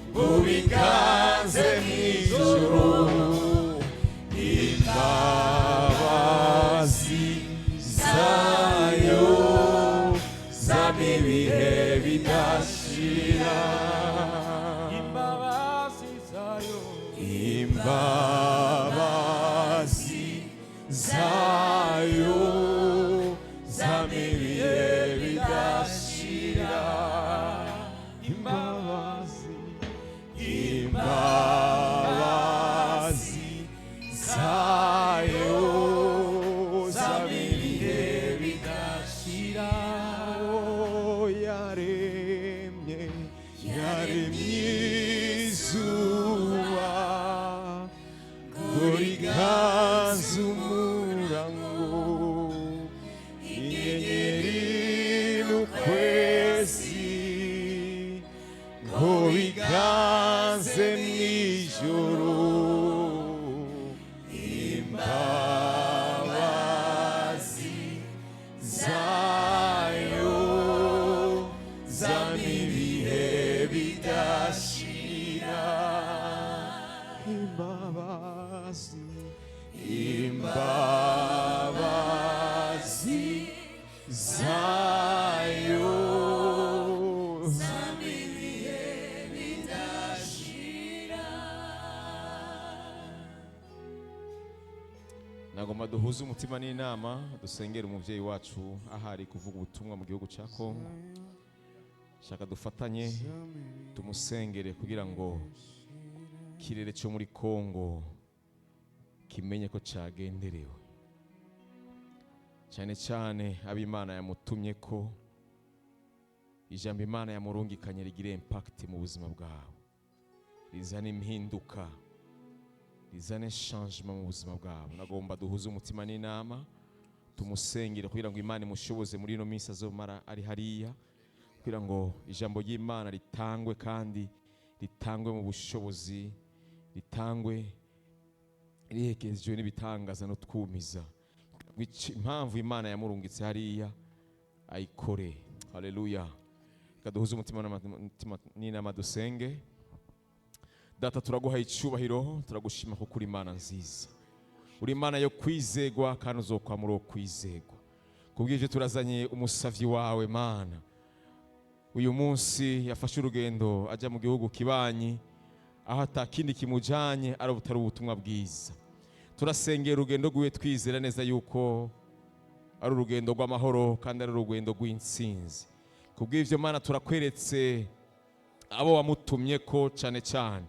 Speaker 4: ngo biganze mw'ijuru. Imbabazi zayo zama ibihe bidashira.
Speaker 1: Imbabazi zayo,
Speaker 4: Imbabazi zayo zama ibihe bidashira. Imbabazi, imbabazi zayo zama ibihe bidashira. Oh, yaremye, yaremye izuba ngo riganze umurango, inyenyeri n'ukwezi ngo biganze mw'ijuru. Imbabazi zayo zama ibihe bidashira. Imbabazi, imbabazi zayo
Speaker 2: Zama ibihe bidashira.
Speaker 4: Nagomba duhuze umutima n'inama, dusengere umubyeyi wacu ahari kuvuga ubutumwa mu gihugu cya Kongo. Shaka dufatanye tumusengere kugira ngo ikirere cyo muri Kongo kimenye ko cyagenderewe, cyane cyane ab'Imana yamutumye ko ijambo Imana yamurungikanye rigire impact mu buzima bwawe, rizane impinduka, rizane changement mu buzima bwabo. Nagomba duhuze umutima n'inama, tumusengere kugira ngo Imana imushoboze muri ino minsi azomara ari hariya, kugira ngo ijambo ry'Imana ritangwe kandi ritangwe mu bushobozi, ritangwe riherekejwe n'ibitangaza no twumiza. Impamvu Imana yamurungitse hariya ayikore. Haleluya! Reka duhuze umutima n'inama, dusenge. Data, turaguha icyubahiro, turagushima kuko uri Imana nziza, uri Imana yo kwizegwa kandi uzokwa muri uwo kwizegwa. Kubw'ibyo turazanye umusavyi wawe, Mana. Uyu munsi yafashe urugendo ajya mu gihugu kibanyi, aho atakindi kimujanye ari ubutari ubutumwa bwiza. Turasengera urugendo rwiwe, twizera neza yuko ari urugendo rw'amahoro kandi ari urugendo rw'intsinzi. Kubw'ibyo, Mana, turakweretse abo wamutumye ko, cyane cyane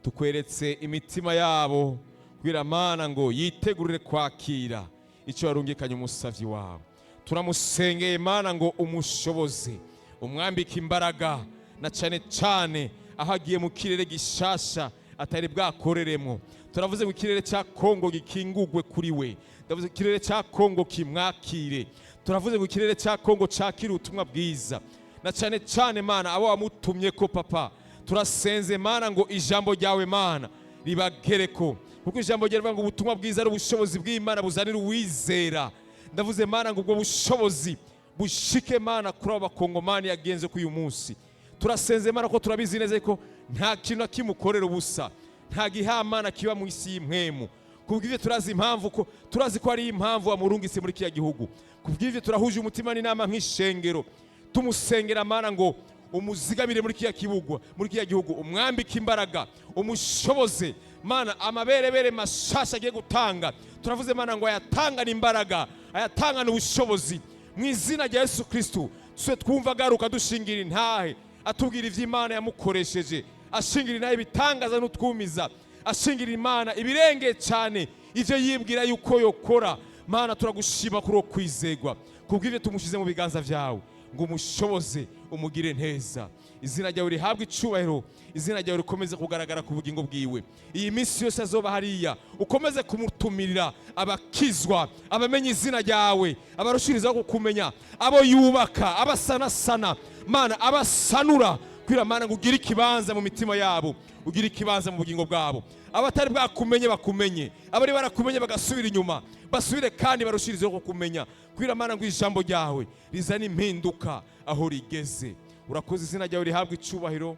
Speaker 4: tukweretse imitima yabo kugira, Mana, ngo yitegurire kwakira icyo warungikanye umusavyi wawe. Turamusengeye, Mana, ngo umushoboze, umwambike imbaraga, na cyane cyane aho agiye mu kirere gishasha atari bwakoreremo. Turavuze ngo ikirere cya Kongo gikingugwe kuri we. Ndavuze ikirere cya Kongo kimwakire. Turavuze ngo ikirere cya Kongo cyakire ubutumwa bwiza, na cyane cyane, Mana, abo wamutumye ko. Papa, turasenze, Mana, ngo ijambo ryawe, Mana, ribagereko, kuko ijambo ryawe rivuga ngo ubutumwa bwiza ari ubushobozi bw'Imana buzanira uwizera. Ndavuze, Mana, ngo ubwo bushobozi bushike, Mana, kuri abo bakongomani yagenze kuri uyu munsi. Turasenze, Mana, ko turabizi neza ko nta kintu na kimwe ukorera ubusa, nta gihamana kiba mu isi y'impwemu. Kubw'ibyo turazi impamvu, ko turazi ko ari impamvu wamurungitse muri kiriya gihugu. Kubw'ibyo turahuje umutima n'inama nk'ishengero, tumusengera, Mana, ngo umuzigamire muri kiriya kibuga, muri kiriya gihugu, umwambike imbaraga, umushoboze. Mana, amaberebere mashasha agiye gutanga, turavuze, Mana, ngo ayatangane imbaraga, ayatangane ubushobozi mu izina rya Yesu Kristu. Twe twumva agaruka dushingira intahe, atubwira ivy'Imana yamukoresheje, ashingira intahe ibitangaza n'utwumiza, ashingira Imana ibirengeye cyane ivyo yibwira yuko yokora. Mana, turagushima kuri uwo kwizegwa. Kubw'ivyo tumushyize mu biganza vyawe. Ngo umushoboze, umugire neza. Izina ryawe rihabwe icubahiro, izina ryawe rikomeze kugaragara ku bugingo bwiwe. Iyi minsi yose azoba hariya, ukomeze kumutumirira abakizwa, abamenya izina ryawe, abarushirizaho kukumenya, abo yubaka, abasanasana, Mana, abasanura kwira. Mana, ngo ugire ikibanza mu mitima yabo, ugire ikibanza mu bugingo bwabo. Abatari bwakumenye bakumenye, abari barakumenye bagasubira inyuma basubire kandi barushirizeho kukumenya kwira. Mana, ngo ijambo ryawe rizane impinduka aho rigeze. Urakoze, izina ryawe rihabwe icubahiro,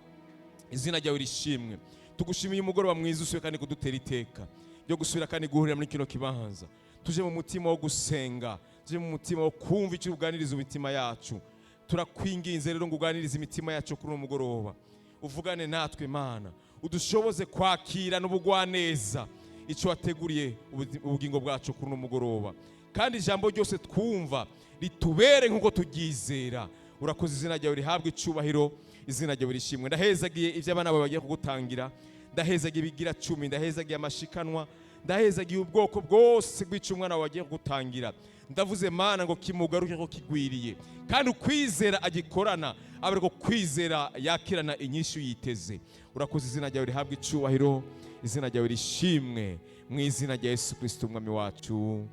Speaker 4: izina ryawe rishimwe. Tugushimiye umugoroba mwiza usuye kandi kudutera iteka ryo gusubira kandi guhurira muri kino kibanza. Tuje mu mutima wo gusenga, tuje mu mutima wo kumva icyo uganiriza imitima yacu. Turakwinginze rero ngo uganirize imitima yacu kuri uno mugoroba, uvugane natwe Mana, udushoboze kwakira n'ubugwaneza icyo wateguriye ubugingo bwacu kuri uno mugoroba, kandi ijambo ryose twumva ritubere nk'uko turyizera. Urakoze, izina ryawe rihabwe icubahiro, izina ryawe rishimwe. Ndahezagiye ibyo abana bawe bagiye kugutangira, ndahezagiye ibigira cumi, ndahezagiye amashikanwa, ndahezagiye ubwoko bwose bw'icyo umwana wawe agiye kugutangira. Ndavuze Mana ngo kimugaruke ko kigwiriye, kandi ukwizera agikorana abe ariko kwizera yakirana inyishu yiteze. Urakoze, izina ryawe rihabwe icubahiro, izina ryawe rishimwe, mu izina rya Yesu Kristo umwami wacu,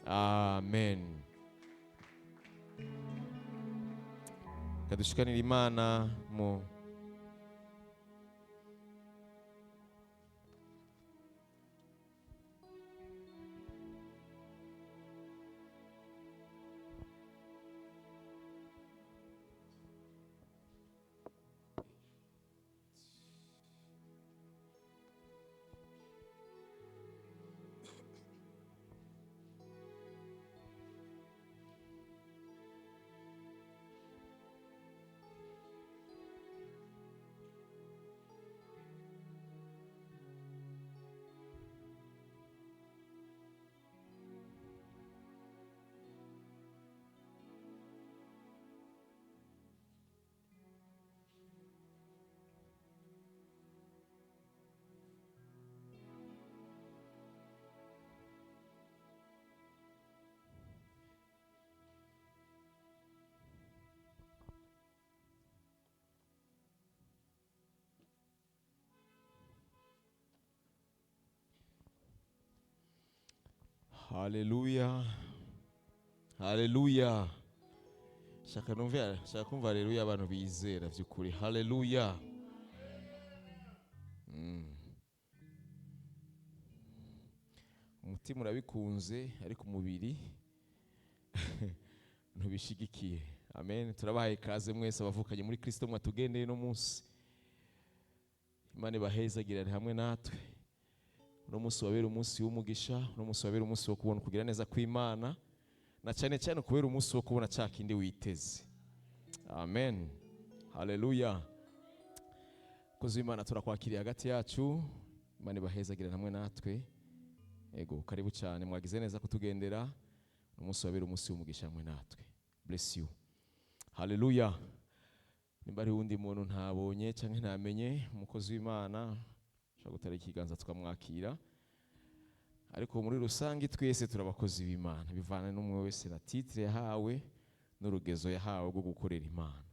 Speaker 4: amen. Kadushikanira Imana mu Haleluya, haleluya. Shaka numve, shaka kumva haleluya abantu bizera vy'ukuri. Haleluya. Umutima urabikunze ariko umubiri ntubishigikiye. Amen. Turabahaye ikaze mwese abavukanye muri Kristo mwatugendeye no munsi. Imana ibahezagirane hamwe natwe. Uno munsi wabera umunsi w'umugisha, uno munsi wabera umunsi wo kubona kugira neza kw'Imana, na cyane cyane kubera umunsi wo kubona cya kindi witeze. Amen. Haleluya. Kozi Imana turakwakiriye hagati yacu. Imana ibahezagirane hamwe natwe. Ego, karibu cyane, mwagize neza kutugendera. Uno munsi wabera umunsi w'umugisha hamwe natwe. Bless you. Haleluya. Nimba ari wundi muntu ntabonye cyangwa ntamenye umukozi w'Imana, ushobora gutara ikiganza tukamwakira. Ariko muri rusange twese turabakozi b'Imana, bivana n'umwe wese na titre yahawe n'urugezo yahawe rwo gukorera Imana.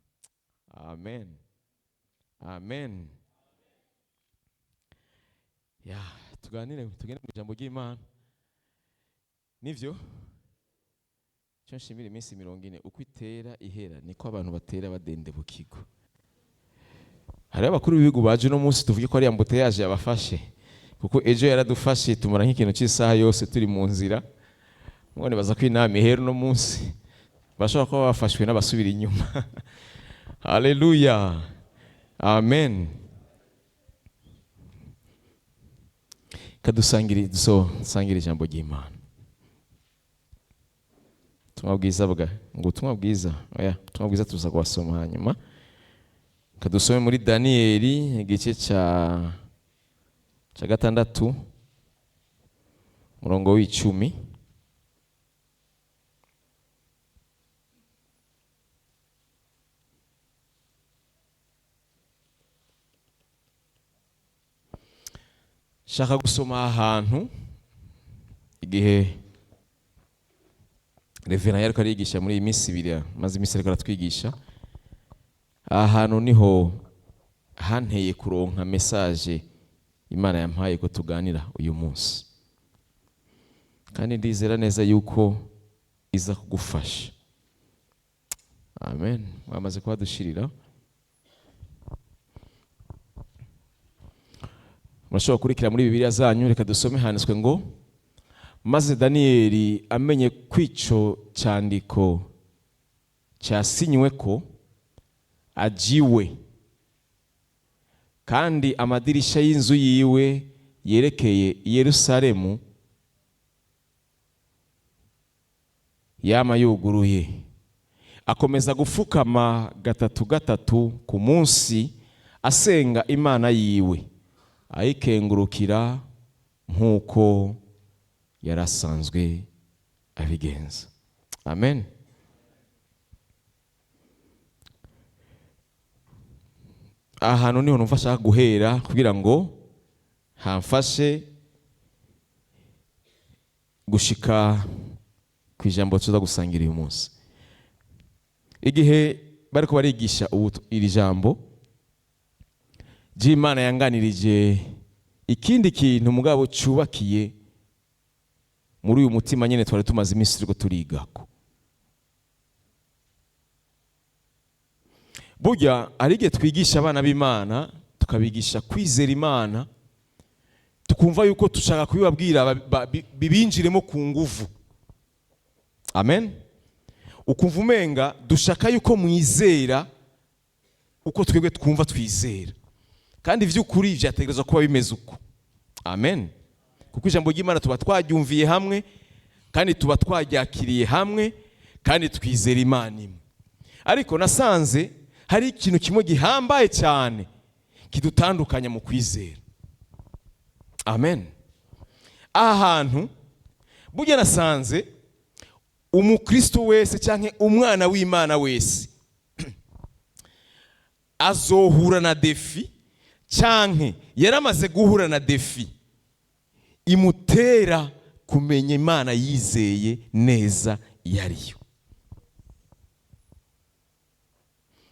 Speaker 4: Amen. Amen. Ya, tuganire, tugende mu ijambo ry'Imana. Nivyo? Cyo nshimira iminsi 40 uko itera ihera niko abantu batera badende bukigo. Hari abakuru b'ibihugu baje no munsi, tuvuge ko ari embouteillage yabafashe, kuko ejo yaradufashe tumara nk'ikintu cy'isaha yose turi mu nzira. Mwone baza ko inama ihera no munsi, bashobora kuba bafashwe n'abasubira inyuma. Haleluya. Amen. Kadusangire, dusangire ijambo ry'Imana. Ubutumwa bwiza bwa ngo ubutumwa bwiza, oya, ubutumwa bwiza tuza kubasoma hanyuma. Kadusome muri Daniyeli igice cya 6 umurongo w'icumi. Shaka gusoma ahantu igihe Reverend yariko arigisha muri iyi minsi 2, maze iminsi ariko aratwigisha. Aha hantu niho hanteye kuronka message Imana yampaye ko tuganira uyu munsi, kandi ndizera neza yuko iza kugufasha. Amen. Wamaze kuhadushirira, murashobora kurikira muri Bibiliya zanyu. Reka dusome. Handitswe ngo: "Maze Daniyeli amenye kwico cyandiko cyasinywe ko ajiwe, kandi amadirisha y'inzu yiwe yerekeye i Yerusalemu yama yuguruye, akomeza gufukama gatatu gatatu ku munsi asenga Imana yiwe, ayikengurukira nk'uko yari asanzwe abigenza." Amen. Ahantu niho numva ashaka guhera kugira ngo hamfashe gushika ku ijambo tuza gusangira uyu munsi. Igihe bariko barigisha iri jambo ry'Imana, yanganirije ikindi kintu mugabo cyubakiye muri uyu mutima nyine twari tumaze iminsi turiko turigako. Burya hari igihe twigisha abana b'Imana, tukabigisha kwizera Imana, tukumva yuko dushaka kubibabwira bibinjiremo ku nguvu. Amen. Ukumva umenga dushaka yuko mwizera uko twebwe twumva twizera, kandi ivy'ukuri vyategerezwa kuba bimeze uko. Amen. Kuko ijambo ry'Imana tuba twaryumviye hamwe, kandi tuba twaryakiriye hamwe, kandi twizera Imana imwe. Ariko nasanze hari ikintu kimwe gihambaye cyane kidutandukanya mu kwizera. Amen. Aha hantu burya nasanze umukristo wese canke umwana w'Imana wese azohura na défi, canke yaramaze guhura na défi imutera kumenya Imana yizeye neza iyo ariyo.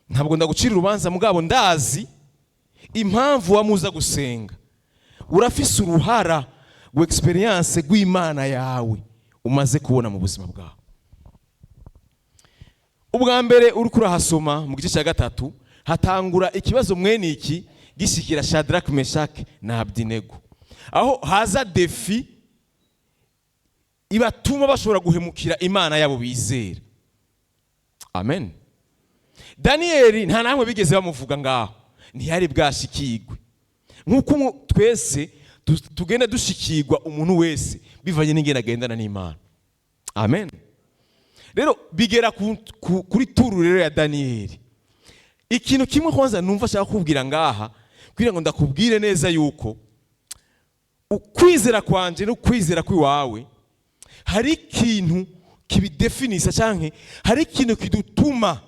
Speaker 4: Ntabwo ndagucira urubanza, mugabo ndazi impamvu wamuza gusenga. Urafise uruhara rwa experience rw'Imana yawe umaze kubona mu buzima bwawe. Ubwa mbere uriko urahasoma mu gice cya 3, hatangura ikibazo mwene iki gishikira Shadrach, Meshach na Abednego, aho haza défi ibatuma bashobora guhemukira Imana yabo bizera. Amen. Daniyeli nta namwe bigeze bamuvuga ngaho, ntiyari bwashikirwe nk'uko twese tugenda dushikirwa umuntu wese bivanye n'ingene agendana n'Imana. Amen. Rero bigera kuri turu rero ya Daniyeli. Ikintu kimwe kwanza numva ashaka kukubwira ngaha, kugira ngo ndakubwire neza yuko ukwizera kwanje n'ukwizera kwiwawe hari ikintu kibidefinisa, canke hari ikintu kidutuma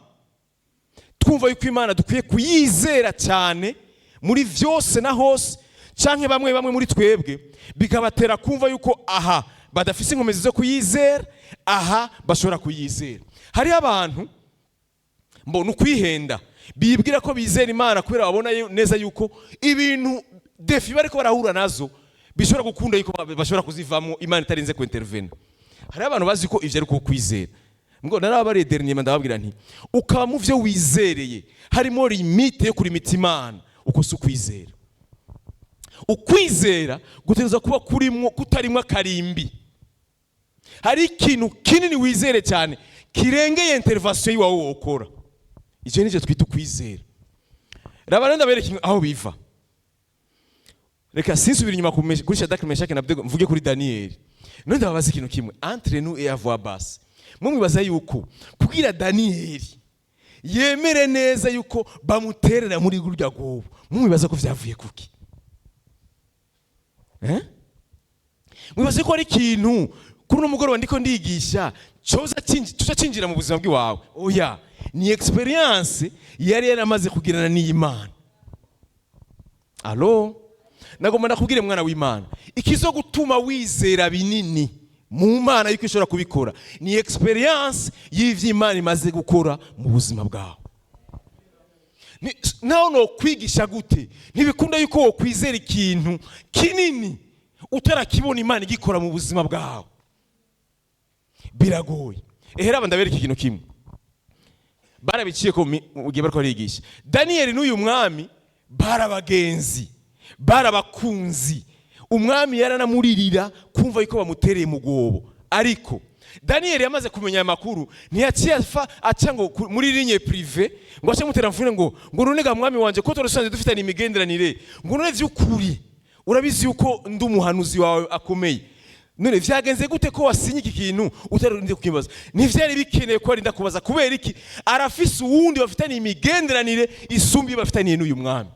Speaker 4: twumva yuko Imana dukwiye kuyizera cyane muri vyose na hose, canke bamwe bamwe muri twebwe bikabatera kumva yuko aha badafise inkomezi zo kuyizera, aha bashobora kuyizera. Hari abantu mbona ukwihenda bibwira ko bizera Imana kubera babona neza yuko ibintu défi bariko barahura nazo bishobora gukunda yuko bashobora kuzivamo Imana itarinze ku intervene. Hari abantu bazi ko ivyo ari kwizera. Ngo narabariye dernier, ndababwira nti ukaba mu vyo wizereye harimo limite yo kurimita Imana, uko si ukwizera. Ukwizera gutegerezwa kuba kurimwo kutarimwo akarimbi. Hari ikintu kinini wizere cyane kirengeye intervention yiwawe wokora. Icyo nicyo twita ukwizera. Raba rero ndabereka aho biva. Reka sinsubira inyuma kuri Shadrach, Meshach na Abednego, mvuge kuri Daniel. None ndababaza ikintu kimwe, entre nous et à voix basse. Mwe mwibaza yuko kugira Daniel yemere neza yuko bamuterera muri rurya rwobo, mwibaza ko vyavuye kuki? Mwibaza ko ari ikintu kuri uno mugoroba ndiko ndigisha coza tuza cinjira mu buzima bw'iwawe? Oya, ni experience yari yaramaze kugirana n'Imana. Allo, nagomba ndakubwire mwana w'Imana, ikizo gutuma wizera binini Mu Mana yuko ishobora kubikora ni expérience y'ivyo Imana imaze gukora mu buzima bwawe. Naho nokwigisha gute, ntibikunda yuko wokwizera ikintu kinini utarakibona Imana igikora mu buzima bwawe, biragoye. Ehera aba ndabereka ikintu kimwe barabiciye ko mu gihe bariko barigisha Daniyeli n'uyu mwami. Barabagenzi, barabakunzi. Umwami yaranamuririra kumva yuko bamutereye mu rwobo, ariko Daniyeli yamaze kumenya aya makuru, ntiyaciye afa aca ngo muri ligne privée ngo ace mutera mfune ngo none ga mwami wanje, ko turasanzwe dufitanye imigenderanire, ngo none vy'ukuri urabizi yuko ndi umuhanuzi wawe akomeye, none vyagenze gute ko wasinye iki kintu utarinze kukibaza? Ntivyari bikeneye ko arinda kubaza. Kubera iki? Arafise uwundi bafitaniye imigenderanire isumba iyo bafitaniye n'uyu mwami.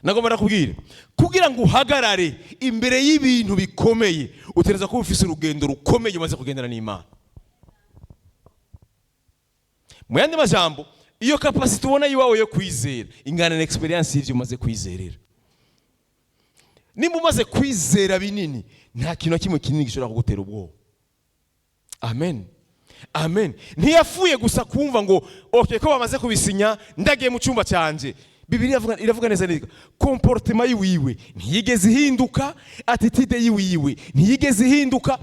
Speaker 4: Nagomba nakubwira, kugira ngo uhagarare imbere y'ibintu bikomeye, utegereza kuba ufise urugendo rukomeye umaze kugendana n'Imana. Mu yandi majambo, iyo capacité ubona iwawe yo kwizera ingana na expérience y'ivyo umaze kwizerera. Nimba umaze kwizera binini, nta kintu na kimwe kinini gishobora kugutera ubwoba. Amen, amen. Ntiyapfuye gusa kumva ngo okay, ko bamaze kubisinya, ndagiye mu cyumba cyanjye. Bibiliya iravuga neza neza, comportement yiwiwe ntiyigeze ihinduka, attitude yiwiwe ntiyigeze ihinduka,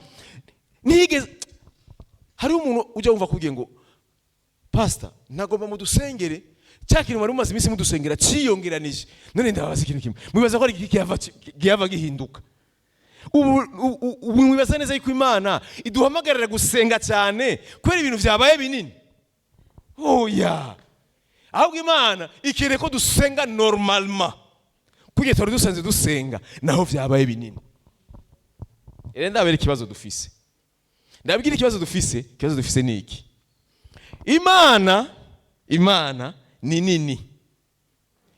Speaker 4: ntiyigeze. Hariho umuntu ujya wumva akubwiye ngo: "Pastor, nagomba mudusengere, cya kintu mwari mumaze iminsi mudusengera ciyongeranije." None ndababaza ikintu kimwe: mwibaza ko ari iki gihava gihinduka ubu? Mwibaza neza yuko Imana iduhamagarira gusenga cyane kubera ibintu byabaye binini? Oya, ahubwo Imana ikeneye ko dusenga normalement kugira twari dusanzwe dusenga naho vyabaye binini. Rero ndabera ikibazo dufise, ndabwira ikibazo dufise. Ikibazo dufise ni iki: Imana ni nini.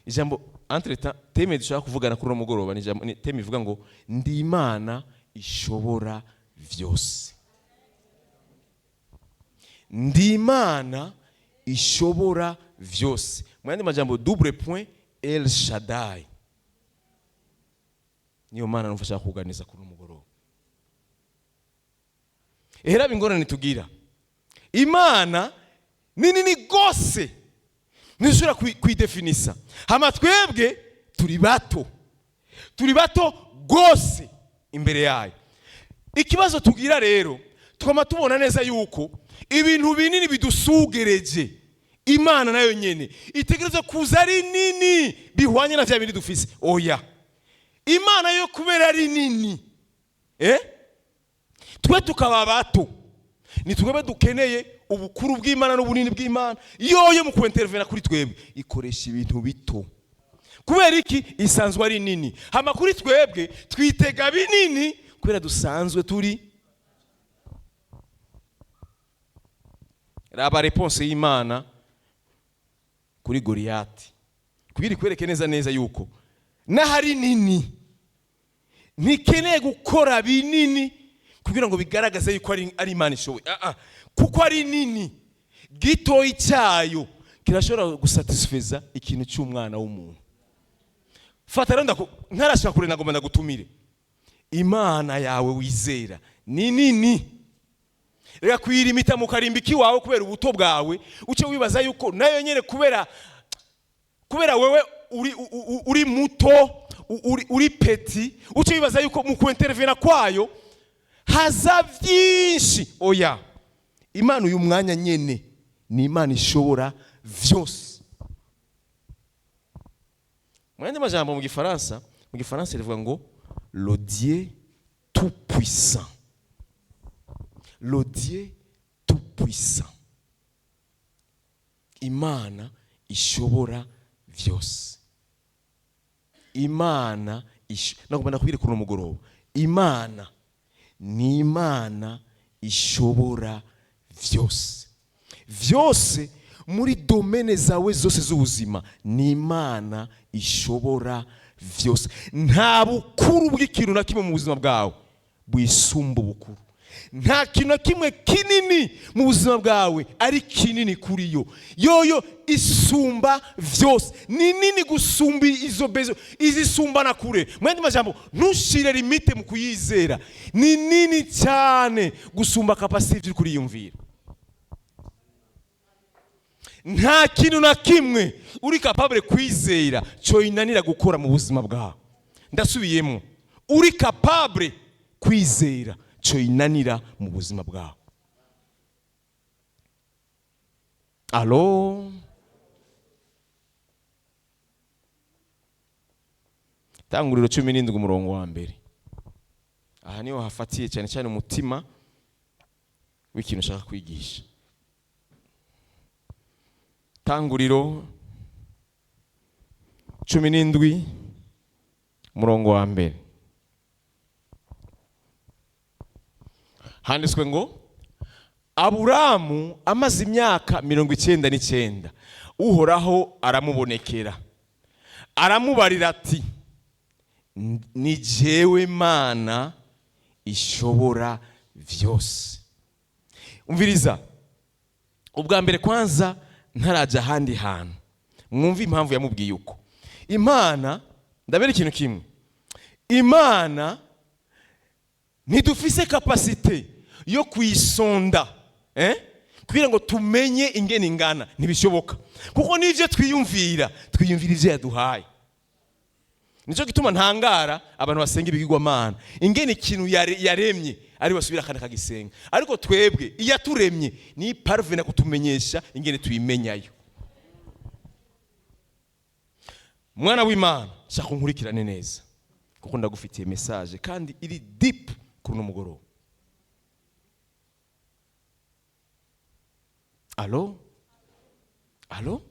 Speaker 4: Ijambo entre temps, thème dushaka kuvugana kuri uno mugoroba ni ijambo, ni thème ivuga ngo: "Ndi Imana ishobora vyose." Ndi Imana ishobora vyose, mu yandi majambo, double point, El Shaddai. Niyo Mana numva ashaka kuganiza kuri uno mugoroba. Ehera ingorane tugira: Imana ni nini gose, ntishobora kuyidefinisa. Hama twebwe turi bato, turi bato gose imbere yayo. Ikibazo tugira rero, twama tubona neza yuko ibintu binini bidusugereje, Imana nayo nyene itegereza kuza ari nini bihwanye na vya bindi dufise. Oya, Imana yo kubera ari nini, twe tukaba bato, ni twebwe dukeneye ubukuru bw'Imana n'ubunini bw'Imana. Yoyo mu kuintervena kuri twebwe ikoresha ibintu bito. Kubera iki? Isanzwe ari nini. Hama kuri twebwe twitega binini kubera dusanzwe turi. Raba réponse y'Imana kuri Goriyati, kugira ikwereke neza neza yuko n'ahari nini ntikeneye gukora binini kugira ngo bigaragaze yuko ari Imana ishoboye. Ah, ah. Kuko ari nini, gitoyi cyayo kirashobora gusatisfeza ikintu cy'umwana w'umuntu. Fata rero, ntarashaka kure, nagomba ndagutumire. Imana yawe wizera ni nini. Reka kuyirimita mu karimbi k'iwawe kubera ubuto bwawe, uce wibaza yuko nayo nyene kubera wewe uri muto, uri petit, uce wibaza yuko mu kuintervena kwayo haza byinshi. Oya, Imana uyu mwanya nyene ni Imana ishobora vyose. Mu yandi majambo, mu gifaransa rivuga ngo: "Le Dieu tout puissant." Le Dieu tout puissant, Imana ishobora vyose. Imana nagomba ndakubwire kuri uno mugoroba: Imana ni Imana ishobora vyose, vyose. Muri domaines zawe zose z'ubuzima ni Imana ishobora vyose. Nta bukuru bw'ikintu na kimwe mu buzima bwawe bwisumba ubukuru. Nta kintu na kimwe kinini mu buzima bwawe ari kinini kuri yo. Yoyo isumba vyose, ni nini gusumba izo besoins, izisumba na kure. Mu yandi majambo, ntushire limite mu kuyizera. Ni nini cyane gusumba capacité uri kuriyumvira. Nta kintu na kimwe uri capable kwizera cyoyinanira gukora mu buzima bwawe. Ndasubiyemo: uri capable kwizera cyoyinanira mu buzima bwawe. Allô? Tanguriro 17, umurongo wa mbere. Aha niho hafatiye cyane cyane umutima w'ikintu ushaka kwigisha. Tanguriro 17, umurongo wa mbere, handitswe ngo: "Aburamu amaze imyaka 99, Uhoraho aramubonekera, aramubarira ati: 'Ni jewe Mana ishobora vyose.'" Umviriza, ubwa mbere kwanza ntarajya ahandi hantu, mwumve impamvu yamubwiye uko. Imana, ndabera ikintu kimwe, Imana ntidufise capacité yo kuyisonda, eh? Kugira ngo tumenye ingene ingana, ntibishoboka, kuko n'ivyo twiyumvira, twiyumvira ivyo yaduhaye. Nicyo gituma ntangara abantu basenga ibigirwamana, ingene ikintu yaremye ari basubira kandi akagisenga. Ariko twebwe iyo yaturemye ni parvena kutumenyesha ingene tuyimenyayo. Mwana w'Imana, shaka unkurikirane neza, kuko ndagufitiye message kandi iri deep kuri uno mugoroba. Allô? Allô?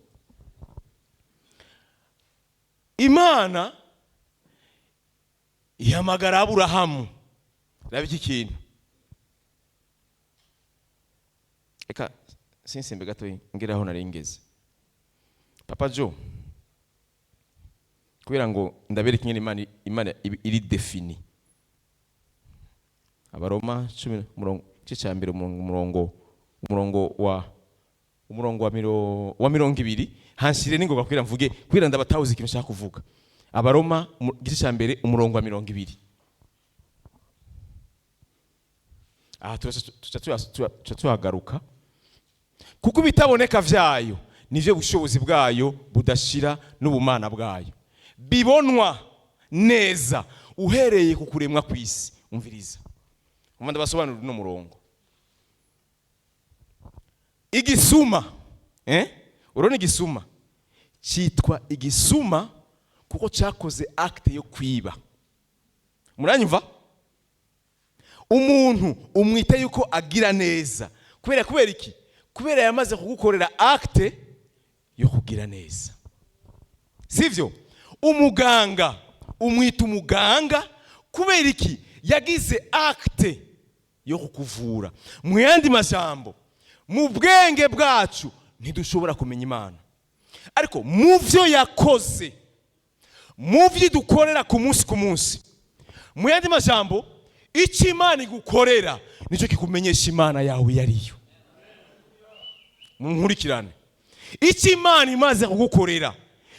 Speaker 4: Imana ihamagara Aburahamu. Raba iki kintu, reka sinsimbe gato ngere aho nari ngeze, Papa Jo, kubera ngo ndabereke ingene Imana iri définie. Abaroma 10, umurongo, igice cya mbere, umurongo wa 20. Hanshire n'ingoga kugira mvuge, kugira ndabatahuze ikintu nshaka kuvuga. Abaroma, igice cya mbere, umurongo wa 20. Aha tuca tuhagaruka, kuko ibitaboneka vyayo nivyo bushobozi bwayo budashira n'ubumana bwayo, bibonwa neza uhereye ku kuremwa kw'isi. Umviriza, umva ndabasobanurira uno murongo. Igisuma, eh? Urabona igisuma cyitwa igisuma kuko cyakoze acte yo kwiba. Muranyumva? Umuntu umwita yuko agira neza kubera iki? Kubera yamaze kugukorera acte yo kugira neza, sivyo? Umuganga umwita umuganga kubera iki? Yagize acte yo kukuvura. Mu yandi majambo, mu bwenge bwacu ntidushobora kumenya Imana, ariko mu byo yakoze, mu byo dukorera ku munsi ku munsi, mu yandi majambo, icyo Imana igukorera nicyo kikumenyesha Imana yawe iyo ariyo. Munkurikirane: icyo Imana imaze kugukorera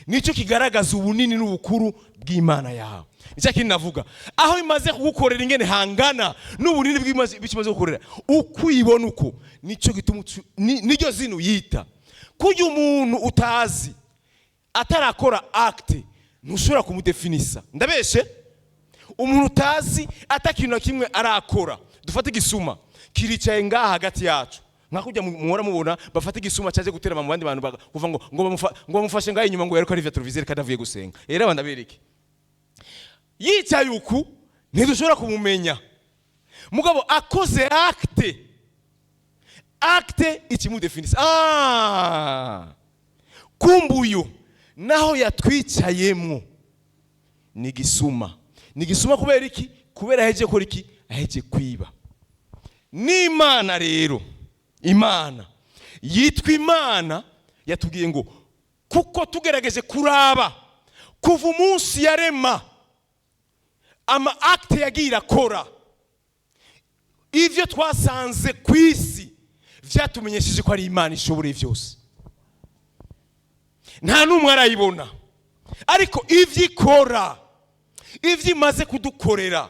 Speaker 4: nicyo kigaragaza ubunini n'ubukuru bw'Imana yawe. Nicyo kintu navuga: aho imaze kugukorera, ingene hangana n'ubunini bw'icyo imaze kugukorera, uko uyibona uko, nicyo gituma niryo zina uyita. Kurya umuntu utazi atarakora acte ntushobora kumudefinisa. Ndabeshe? Umuntu utazi atakintu na kimwe arakora, dufate igisuma kiricaye ngaha hagati yacu, nka kujya muhora mubona bafata igisuma cyaje guterama mu bandi bantu, kuva ngo bamufashe ngaho inyuma, ngo yariko arivya televiziyo kandi avuye gusenga. Rero abandi abereke yicaye uku, ntidushobora kumumenya. Mugabo akoze acte, acte ikimudefinisa: ah, kumbuyu naho yatwicayemo ni gisuma. Ni gisuma kubera iki? Kubera aheje gukora iki? Aheje kwiba. N'Imana rero, Imana yitwa Imana, yatubwiye ngo kuko tugerageje kuraba kuva umunsi yarema, ama acte yagiye irakora. Ivyo twasanze ku isi vyatumenyesheje ko ari Imana ishoboreye vyose. Nta n'umwe arayibona, ariko ivyo ikora, ivyo imaze kudukorera,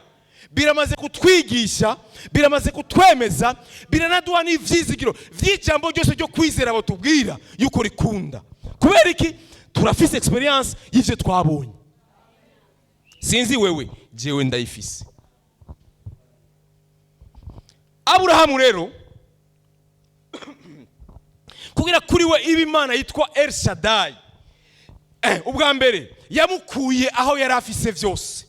Speaker 4: biramaze kutwigisha, biramaze kutwemeza, biranaduha n'ivyizigiro vy'ijambo ryose ryo kwizera batubwira yuko rikunda. Kubera iki? Turafise expérience y'ivyo twabonye. Sinzi wewe, jewe ndayifise. Aburahamu rero, kugira kuri we iba Imana yitwa El Shaddai, ubwa mbere yamukuye aho yari afise vyose,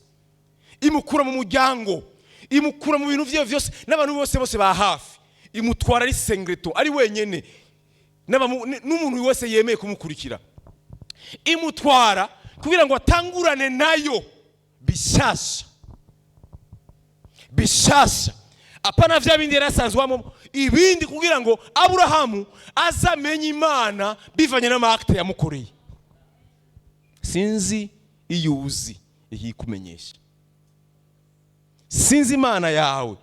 Speaker 4: imukura mu muryango, imukura mu bintu vyiwe vyose n'abantu bose bose ba hafi, imutwara ari singleton, ari wenyene, n'umuntu wese yemeye kumukurikira, imutwara kugira ngo atangurane nayo bishasha bishasha, apana vya bindi yari asanzwamo ibindi, kugira ngo Aburahamu azamenye Imana bivanye n'ama actes yamukoreye. Sinzi iyo uzi ikikumenyesha, sinzi Imana yawe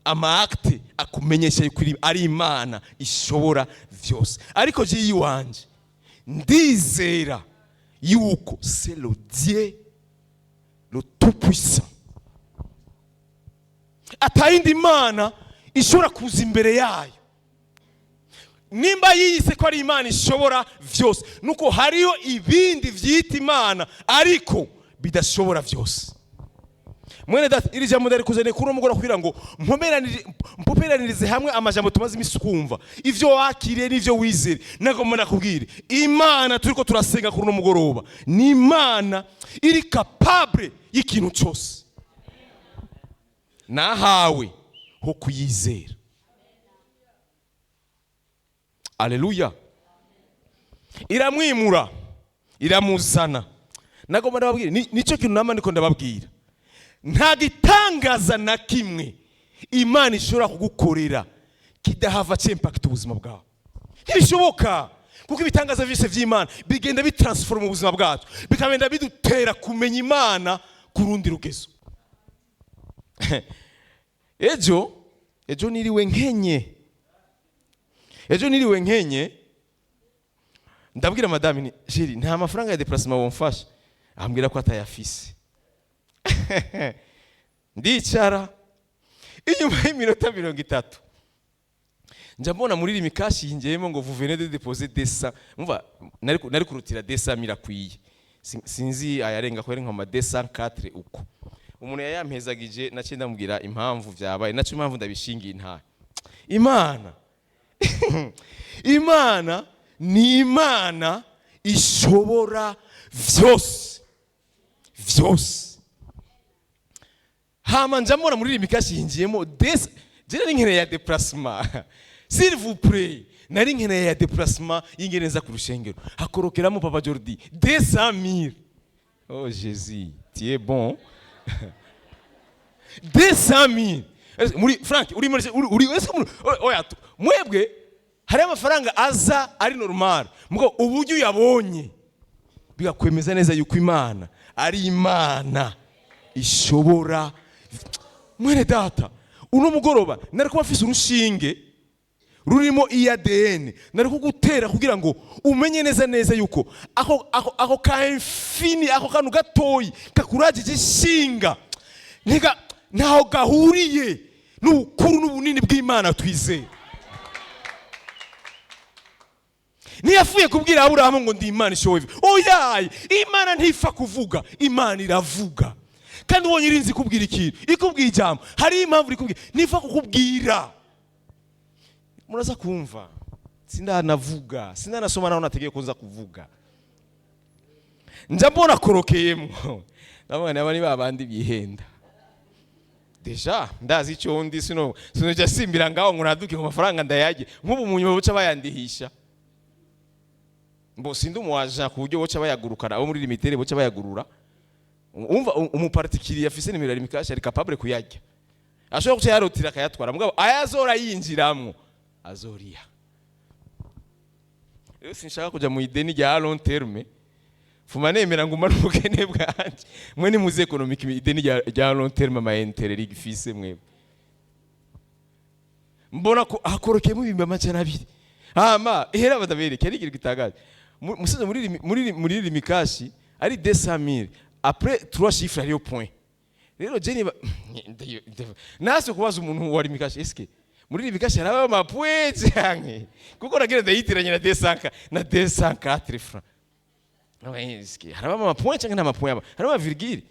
Speaker 4: ama actes akumenyesha yuko ari Imana ishobora vyose, ariko je iwanje ndizera yuko c'est le Dieu le tout puissant, atayindi Imana ishobora kuza imbere yayo. Nimba yiyise ko ari Imana ishobora vyose, nuko hariyo ibindi vyita Imana ariko bidashobora vyose. Mwene data, iri jambo ndarikuzaniye kuri uno mugoroba kugira ngo mpoperanirize hamwe amajambo tumaze imisi kumva, ivyo wakiriye n'ivyo wizere. Nagomba nakubwire, Imana turiko turasenga kuri uno mugoroba ni Imana iri capable y'ikintu cyose. Nahawe ho kuyizera. Aleluya! Iramwimura, iramuzana. Nagomba ndababwira, nicyo kintu nama ndiko ndababwira: nta gitangaza na kimwe Imana ishobora kugukorera kidahava cy'impacta ubuzima bwawe. Ntibishoboka, kuko ibitangaza byose by'Imana bigenda bitransforma ubuzima bwacu, bikagenda bidutera kumenya Imana ku rundi rugezo. Ejo niriwe nkenye, ejo niriwe nkenye. Ndabwira madame ni: "Chérie, nta mafaranga ya déplacement womfasha?" Ambwira ko atayafise. Ndicara, inyuma y'iminota 30 njya mbona muri Lumicash yinjiyemo ngo "Vous venez de déposer 200." Umva, nari kurutira 200 mirakwiye. Sinzi ayarenga ko ari nka ma 204 uko umuntu yayampezagije. Naciye ndamubwira impamvu vyabaye, naco impamvu ndabishingiye intahe. Imana ni Imana ishobora vyose vyose. Hama nja mbona muri Lumicash yinjiyemo des je nari nkeneye ya déplacement, s'il vous plaît, nari nkeneye ya déplacement y'ingeneza ku rushengero. Hakorokeramo, papa Jordi, 200 000. Oh Jésus, tu es bon! 200 000. Ese muri Frank uri muri uri ese oya, mwebwe hari amafaranga aza ari normal, mugo uburyo uyabonye bigakwemeza neza yuko Imana ari Imana ishobora. Mwene data, uno mugoroba nari kuba mfise urushinge rurimo ADN, nari kugutera kugira ngo umenye neza neza yuko ako ka infini, ako kantu gatoyi kakuragije ishinga, ntiga ntaho gahuriye n'ubukuru n'ubunini bw'Imana twizeye. Ntiyapfuye kubwira Aburahamu ngo "Ndi Imana ishoboye." Oyaye, Imana ntifa kuvuga, Imana iravuga. Kandi ubonye irinzi ikubwira ikintu, ikubwira ijambo, hari impamvu ikubwira, ntifa kukubwira. Muraza kumva, sindanavuga, sindanasoma naho nategeye ko nza kuvuga, njya mbona korokeyemo, ndavuga niba ni babandi bihenda. Déjà ndazi icyo ndi, sino sinojya simbira ngaho ngo naduke ku mafaranga ndayajye nk'ubu mu nyuma buca bayandihisha. Mbo sindi umu agent ku buryo boca bayagurukana, abo muri Lumitel boca bayagurura. Umva, umu particulier afise nimero ya Lumicash ari capable kuyarya, ashobora guca yarotira akayatwara, mugabo ayazora yinjiramwo azoriha. Rero sinshaka kuja mu ideni rya long terme, fuma nemera nguma n'ubukene bwanje. Mwe nimuzi économique, ideni rya long terme, ama intérêts rigifise mwebwe. Mbona ko hakorokeyemo 200,000. Hama ihera badabereke ari ikintu gitangaje. Musaza, muri Lumicash ari 200,000, après trois chiffres hariyo point. Rero je niba nase kubaza umuntu wa Lumicash, eske muri Lumicash haraba ama point canke? Kuko nagira ndayitiranye na 200 na 204 francs. Eske haraba ama point canke nta ma point aba? Haraba virgule.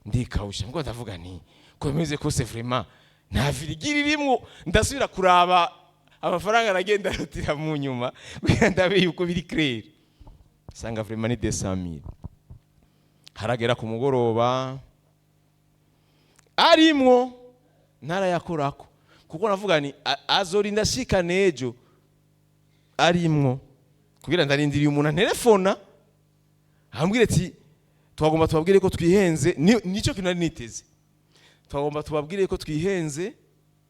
Speaker 4: Ndikawusha ngo ndavuga nti ko bimeze kose, vraiment nta virgule irimwo. Ndasubira kuraba amafaranga aragenda arutira mu nyuma kugira ndabe yuko biri clair, sanga vraiment ni 200,000. Haragera ku mugoroba arimwo, ntarayakorako kuko navuga ni azorinda ashika nejo arimwo, kugira ndarindiriye umuntu antelefona ambwira ati: "Twagomba tubabwire ko twihenze." Nicyo kintu nari niteze. Twagomba tubabwire ko twihenze,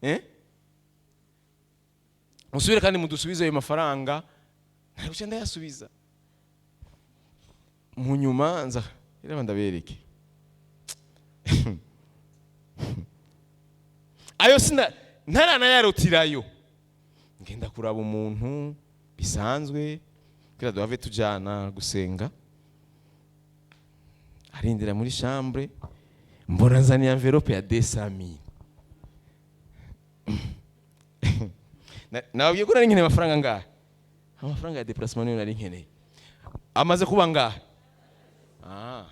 Speaker 4: eh? Musubire kandi mudusubize ayo mafaranga. Ntabwo ndayasubiza mu nyuma. Nza reba ndabereke ayo sina ntaranayarutirayo. Ngenda kuraba umuntu bisanzwe kugira duhave tujana gusenga. Arindira muri chambre, mbona nzaniye enveloppe ya 200,000. Nababwiye ko nari nkeneye amafaranga ngahe? Amafaranga ya déplacement niyo nari nkeneye. Amaze kuba ngahe? Ah.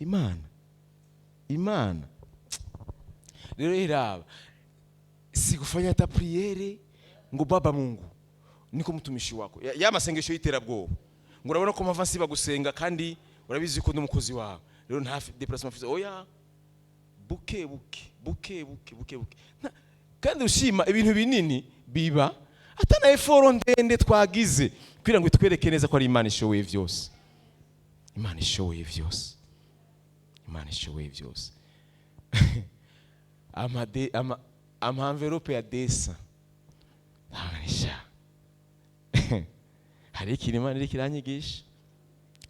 Speaker 4: Imana, Imana rero iraba sikufanya hata prière ngo: "Baba Mungu, niko mtumishi wako." Ya masengesho y'iterabwoba ngo: "Urabona ko mpava nsiba gusenga, kandi urabizi ko ndi umukozi wawe, rero nta déplacement mfise." Oya, buke buke, buke buke, buke buke. Kandi ushima ibintu binini biba atana effort ndende twagize kugira ngo itwereke neza ko ari Imana ishoboye vyose. Imana ishoboye vyose, Imana ishoboye byose. Amade ama enveloppe ya desa ntaganisha. Hari ikintu Imana iriko iranyigisha.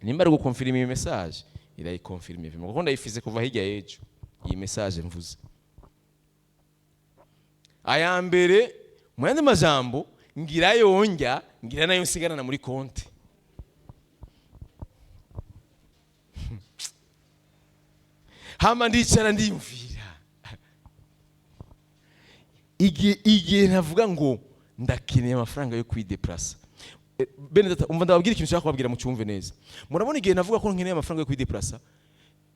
Speaker 4: Nimba ari gukonfirima iyi message, irayikonfirima ivima, kuko ndayifize kuva hirya y'ejo iyi message mvuze. Aya mbere, mu yandi majambo, ngira yonjya, ngira nayo nsigarana muri konti. Hama ndicara ndiyumvira igihe navuga ngo ndakeneye amafaranga yo kwideplasa. Bene data, umva ndababwira ikintu nshaka kubabwira, mucyumve neza. Murabona igihe navuga ko nkeneye amafaranga yo kwideplasa,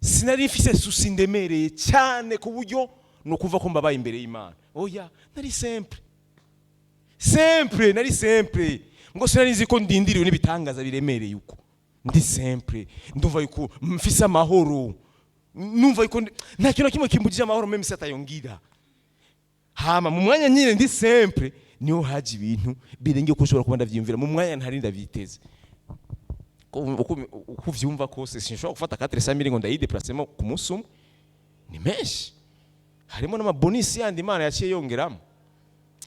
Speaker 4: sinari mfise souci ndemereye cyane ku buryo ni ukuva ko mbabaye imbere y'Imana. Oya, nari simple simple, nari simple ngo sinari nzi ko ndindiriwe n'ibitangaza biremereye. Uko ndi simple, ndumva yuko mfise amahoro, numva yuko nta kintu na kimwe kimbujije amahoro, même si atayongira. Hama mu mwanya nyine ndi simple, niho haje ibintu birengeye uko ushobora kuba ndavyiyumvira. Mu mwanya ntari ndavyiteze. Uko uvyumva kose, sinshobora gufata 400 mille ngo ndayideplacemo ku munsi umwe, ni menshi. Harimo n'amabonisi yandi Imana yaciye yongeramo.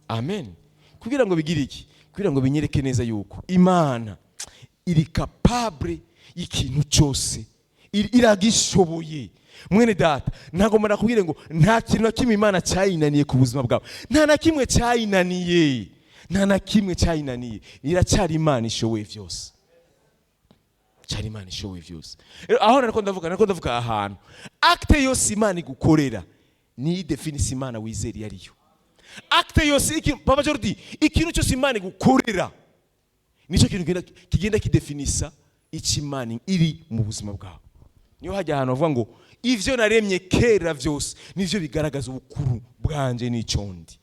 Speaker 4: Amen. Kugira ngo bigire iki? Kugira ngo binyereke neza yuko Imana iri capable y'ikintu cyose, iragishoboye. Mwene data, ntabwo nakubwire ngo nta kintu na kimwe Imana cyayinaniye ku buzima bwawe. Nta na kimwe cyayinaniye, nta na kimwe cyayinaniye. Iracyari Imana ishoboye byose, cyari Imana ishoboye byose. Rero aho nariko ndavuga ahantu acte yose Imana igukorera niyo definise Imana wizera iyo ariyo. Acte yose Papa Jordi, ikintu cyose Imana igukorera nicyo kintu kigenda kidefinisa icyo Imana iri mu buzima bwawe. Niyo hajya ahantu bavuga ngo: "Ivyo naremye kera vyose nivyo bigaragaza ubukuru bwanje n'icyo ndi."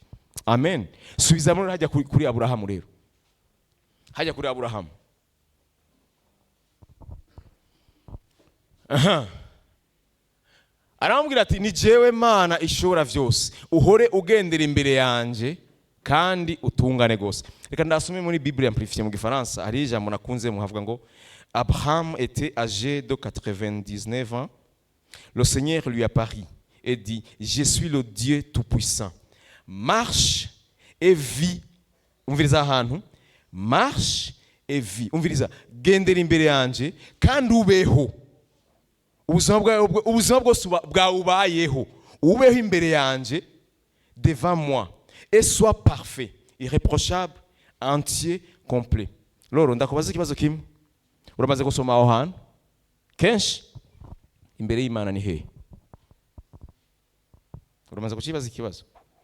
Speaker 4: Amen. Subizamo rero hajya kuri Aburahamu. Rero hajya kuri Aburahamu. Aha aramubwira ati: "Ni jewe Mana ishobora vyose, uhore ugendera imbere yanje kandi utungane gose." Reka ndasome muri Bible amplifiée mu Gifaransa. Hari ijambo nakunze muhavuga ngo: "Abraham était âgé de 99 ans, le Seigneur lui apparut et dit: Je suis le Dieu tout-puissant, marche et vis." Umviriza ahantu: marche et vis. Umviriza: gendera imbere yanje kandi ubeho. Ubuzima bwawe, ubuzima bwose bwawe ubayeho Ubeho imbere yanje, devant moi, et sois parfait, irréprochable, entier, complet. Loro, ndakubaza ikibazo kimwe. Uramaze gusoma aho hantu kenshi? Imbere y'Imana ni hehe? Uramaze kukibaza ikibazo?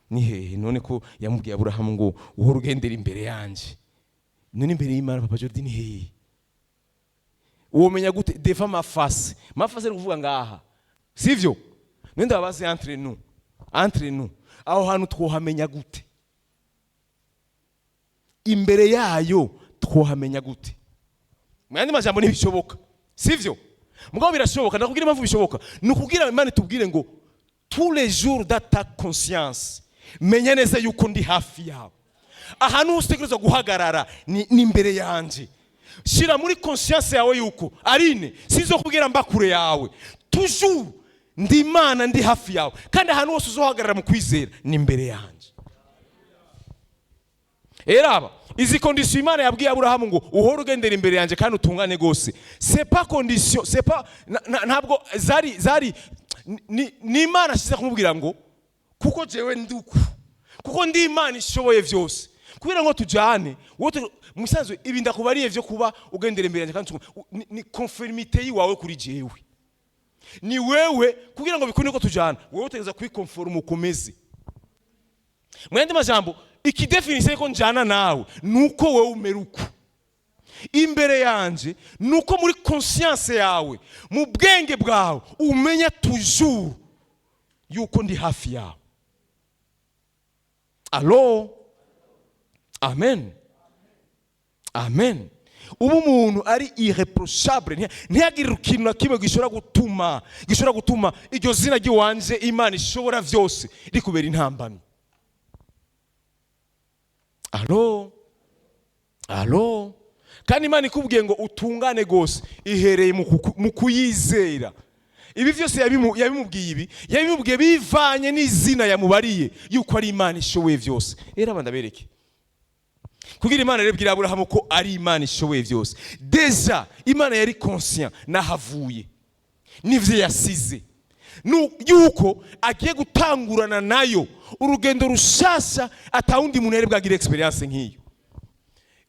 Speaker 4: Ni hehe? None ko yamubwiye Aburahamu ngo uhore ugendera imbere yanje, none imbere y'Imana, Papa Jordi, ni hehe? Womenya gute devant ma face? Ma face ni kuvuga ngaha, sivyo? None ndababaze, entre nous, aho hantu twohamenya gute? Imbere yayo twohamenya gute? Mu yandi majambo, ntibishoboka, sivyo? Mugabo birashoboka. Ndakubwira impamvu bishoboka. Ni ukubwira Imana itubwire ngo tous les jours dans ta conscience, menya neza yuko ndi hafi yawe. Ahantu hose utegerezwa guhagarara ni imbere yanje. Shira muri conscience yawe yuko arine sinzokubwira mba kure yawe. Toujours ndi Imana, ndi hafi yawe, kandi ahantu hose uzohagarara mu kwizera ni imbere yanje. Eraba izi condition Imana yabwiye Aburahamu ngo uhore ugendera imbere yanjye kandi utungane rwose. C'est pas condition, c'est pas ntabwo zari ni Imana ashize kumubwira ngo kuko jewe nduku, kuko ndi Imana ishoboye byose, kubera ngo tujyane wowe musanzwe. Ibi ndakubariye byo kuba ugendera imbere yanjye kandi ni conformité yiwawe kuri jewe, ni wewe. Kugira ngo bikunde ko tujyana, wowe utegereza kwikonforma, ukomeze. Mu yandi majambo, ikidefinise ko njyana nawe nuko wowe umera uko imbere yanje, nuko muri conscience yawe, mu bwenge bwawe, umenya toujours yuko ndi hafi yawe. Allo, amen, amen. Ubu umuntu ari irréprochable, ntihagire ikintu na kimwe gishobora gutuma iryo zina ry'iwanje Imana ishobora byose rikubera intambamyi. Allo, allo. Kandi Imana ikubwiye ngo utungane rwose, ihereye mu kuyizera. Ibi byose yabimubwiye, ibi yabimubwiye bivanye n'izina yamubariye yuko ari Imana ishoboye byose. Rero abandi abereke kugira Imana rero ibwira Aburahamu ko ari Imana ishoboye byose. Déjà Imana yari conscient n'ahavuye n'ivyo yasize, yuko agiye gutangurana nayo urugendo rushasha, atawundi muntu yari bwagire expérience nk'iyo.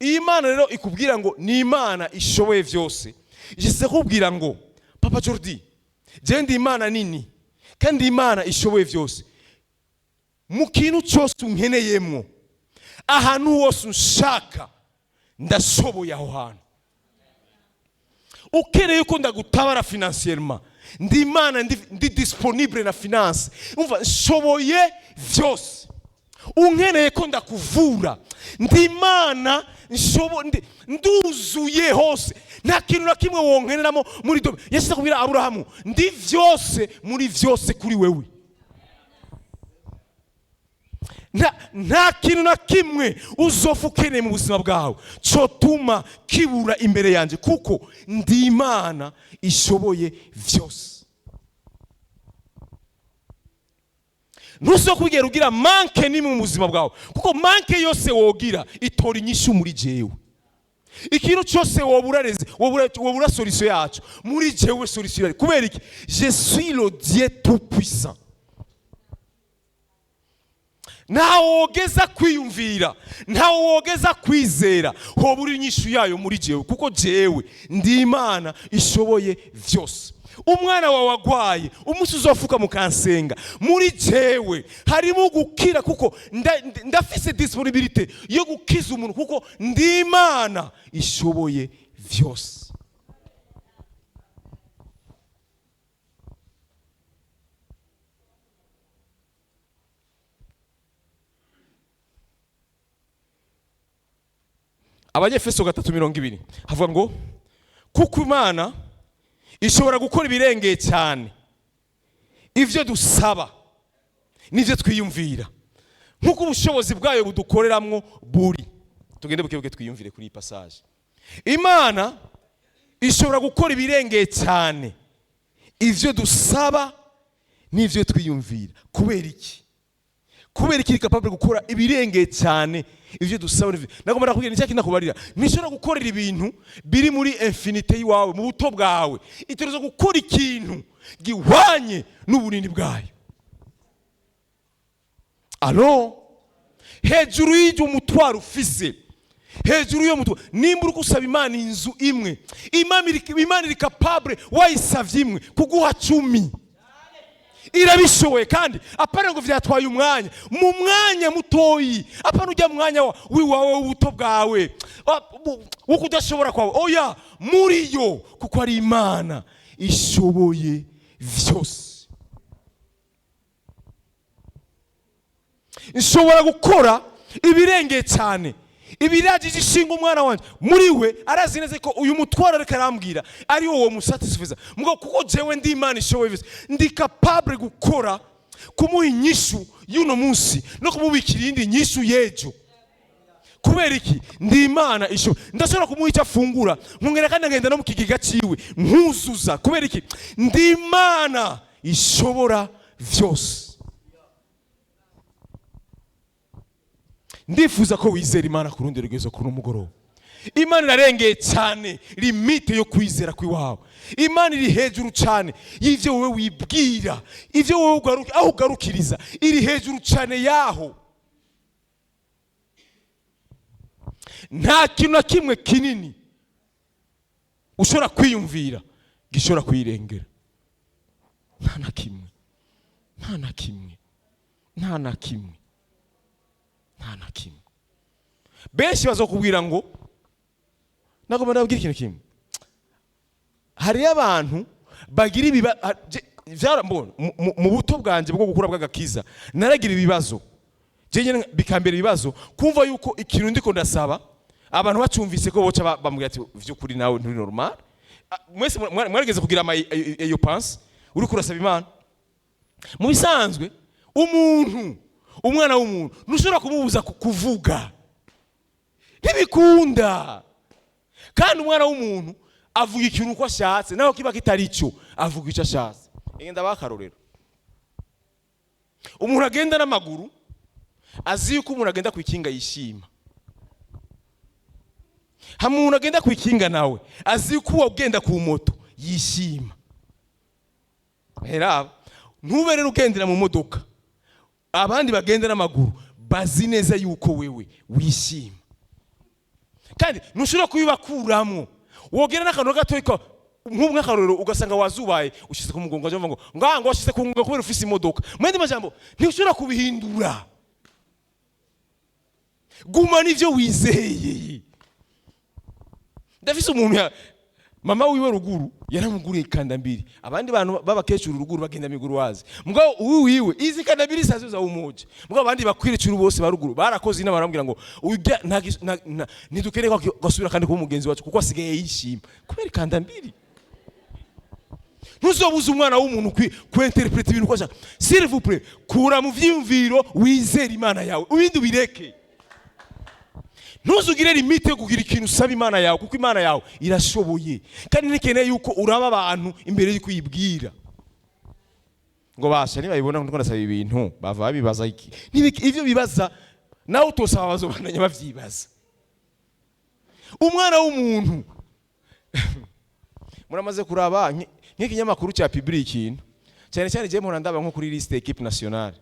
Speaker 4: Iyi Mana rero ikubwira ngo ni Imana ishoboye byose, ishyize kubwira ngo Papa Jordi, je ndi Imana nini kandi Imana ishoboye byose. Mu kintu cyose unkeneyemwo, ahantu hose unshaka, ndashoboye aho hantu. Ukeneye ko ndagutabara financièrement, ndi Imana, ndi disponible na finance. Umva, nshoboye vyose. Unkeneye ko ndakuvura, ndi Imana, nduzuye hose. Nta kintu na kimwe wonkeneramo muri dobe. Yashyize kubwira Aburahamu, ndi vyose muri vyose kuri wewe. Nta kintu na kimwe uzofa ukeneye mu buzima bwawe cotuma kibura imbere yanjye, kuko ndi Imana ishoboye vyose. Ntuzokwigera ugira manque nimwe mu buzima bwawe, kuko manque yose wogira itora inyishu muri jewe. Ikintu cyose wobura wobura solution yacu, muri jewe solution irahari. Kubera iki? Je suis le Dieu tout puissant. Ntawe wogeza kwiyumvira, ntawe wogeza kwizera hobura inyishu yayo muri jewe, kuko jewe ndi Imana ishoboye vyose. Umwana wawe agwaye, umunsi uzofuka mukansenga, muri jewe harimo gukira, kuko ndafise disponibilité yo gukiza umuntu, kuko ndi Imana ishoboye vyose. Abanyefeso 3:20 havuga ngo kuko Imana ishobora gukora ibirengeye cyane ivyo dusaba n'ivyo twiyumvira, nk'uko ubushobozi bwayo budukoreramwo buri. Tugende buke buke, twiyumvire kuri iyi passage. Imana ishobora gukora ibirengeye cyane ivyo dusaba n'ivyo twiyumvira. Kubera iki? Kubera iki iri capable gukora ibirengeye cyane ivyo dusaba nagomba nakubwira ni cyaki ndakubarira? Ntishobora gukorera ibintu biri muri infinité yiwawe, mu buto bwawe. Itegerezwa gukora ikintu gihwanye n'ubunini bwayo. Alo, hejuru y'ibyo mutwaro ufise, hejuru y'uwo mutwaro, nimba uri gusaba Imana inzu imwe, Imana iri capable, wayisavye imwe, kuguha 10. Irabishoboye. Kandi apana ngo vyatwaye umwanya, mu mwanya mutoyi, apana ujya mwanya wiwawe w'ubuto bwawe, wo kudashobora kwawe, oya, muri yo, kuko ari Imana ishoboye vyose. Nshobora gukora ibirengeye cyane ibiragije ishinga umwana wanjye. Muri we arazi neza ko uyu mutwaro ariko arambwira ari wowe musatisfiza, mugabo kuko jewe ndi Imana ishoboye byose, ndi capable gukora kumuha inyishu y'uno munsi no kumubikira iyindi nyishu y'ejo. Kubera iki? Ndi Imana ishoboye. Ndashobora kumuha icyo afungura, nkongera kandi nkagenda no mu kigega ciwe nkuzuza. Kubera iki? Ndi Imana ishobora vyose. Ndifuza ko wizera Imana ku rundi rugezo kuri mugoroba. Imana irarengeye cyane limite yo kwizera kw'iwawe. Imana iri hejuru cyane y'ivyo wowe wibwira, ivyo wowe aho ugarukiriza, iri hejuru cyane yaho. Nta kintu na kimwe kinini ushobora kwiyumvira gishobora kuyirengera. Nta na kimwe, nta na kimwe, nta na kimwe, nta na kimwe. Benshi bazokubwira ngo nagomba ndababwira ikintu kimwe. Hariyo abantu bagira vyarambona mu buto bwanje bwo gukura bw'agakiza, naragira ibibazo. Je nyene bikambera ibibazo kumva yuko ikintu ndiko ndasaba abantu bacumvise ko boca bambwira ati vy'ukuri nawe nturi normal. Mwese mwarigeze kugira ama iyo pense uri kurasaba Imana. Mu bisanzwe umuntu, umwana w'umuntu ntushobora kumubuza kuvuga, ntibikunda. Kandi umwana w'umuntu avuga ikintu uko ashatse, naho kiba kitari cyo avuga icyo ashatse. Ngenda bakarorero, umuntu agenda n'amaguru azi yuko umuntu agenda ku ikinga yishima. Hamwe umuntu agenda ku ikinga nawe azi yuko uwo ugenda ku moto yishima. Heraba ntube rero ugendera mu modoka, abandi bagenda n'amaguru bazi neza yuko wewe wishima, kandi ntushobora kubibakuramwo. Wogera n'akantu gatoya nk'ubu nk'akarorero, ugasanga wazubaye ushize ku mugongo, waje ngo ngango washize ku mugongo kubera ufise imodoka. Mu yandi majambo ntushobora kubihindura. Guma n'ivyo wizeye. Ndafise umuntu ya mama wiwe ruguru yaramuguriye kandambiri, abandi bantu b'abakecuru ruguru bagenda miguru wazi, mugabo uyu wiwe izi kandambiri sazo za umoja. Mugabo abandi bakwirecuru bose ba ruguru barakoze inama, barambwira ngo ujya ntidukeneye ko gasubira kandi kuba umugenzi wacu kuko asigaye yishima kubera kandambiri. Ntuzobuze umwana w'umuntu kwinterpreta ibintu uko ashaka. S'il vous plaît, kura mu vyiyumviro, wizere Imana yawe, ibindi ubireke. Ntuzugire limite yo kugira ikintu usaba Imana yawe, kuko Imana yawe irashoboye, kandi ntikeneye yuko uraba abantu imbere y'uko uyibwira. Ngo basha nibayibona ndiko ndasaba ibintu bava babibaza iki? Ivyo bibaza nawe utosaba bazobandanya bavyibaza. Umwana w'umuntu muramaze kuraba nk'ikinyamakuru cya public ikintu cyane cyane je mpora ndaba nko kuri liste équipe nationale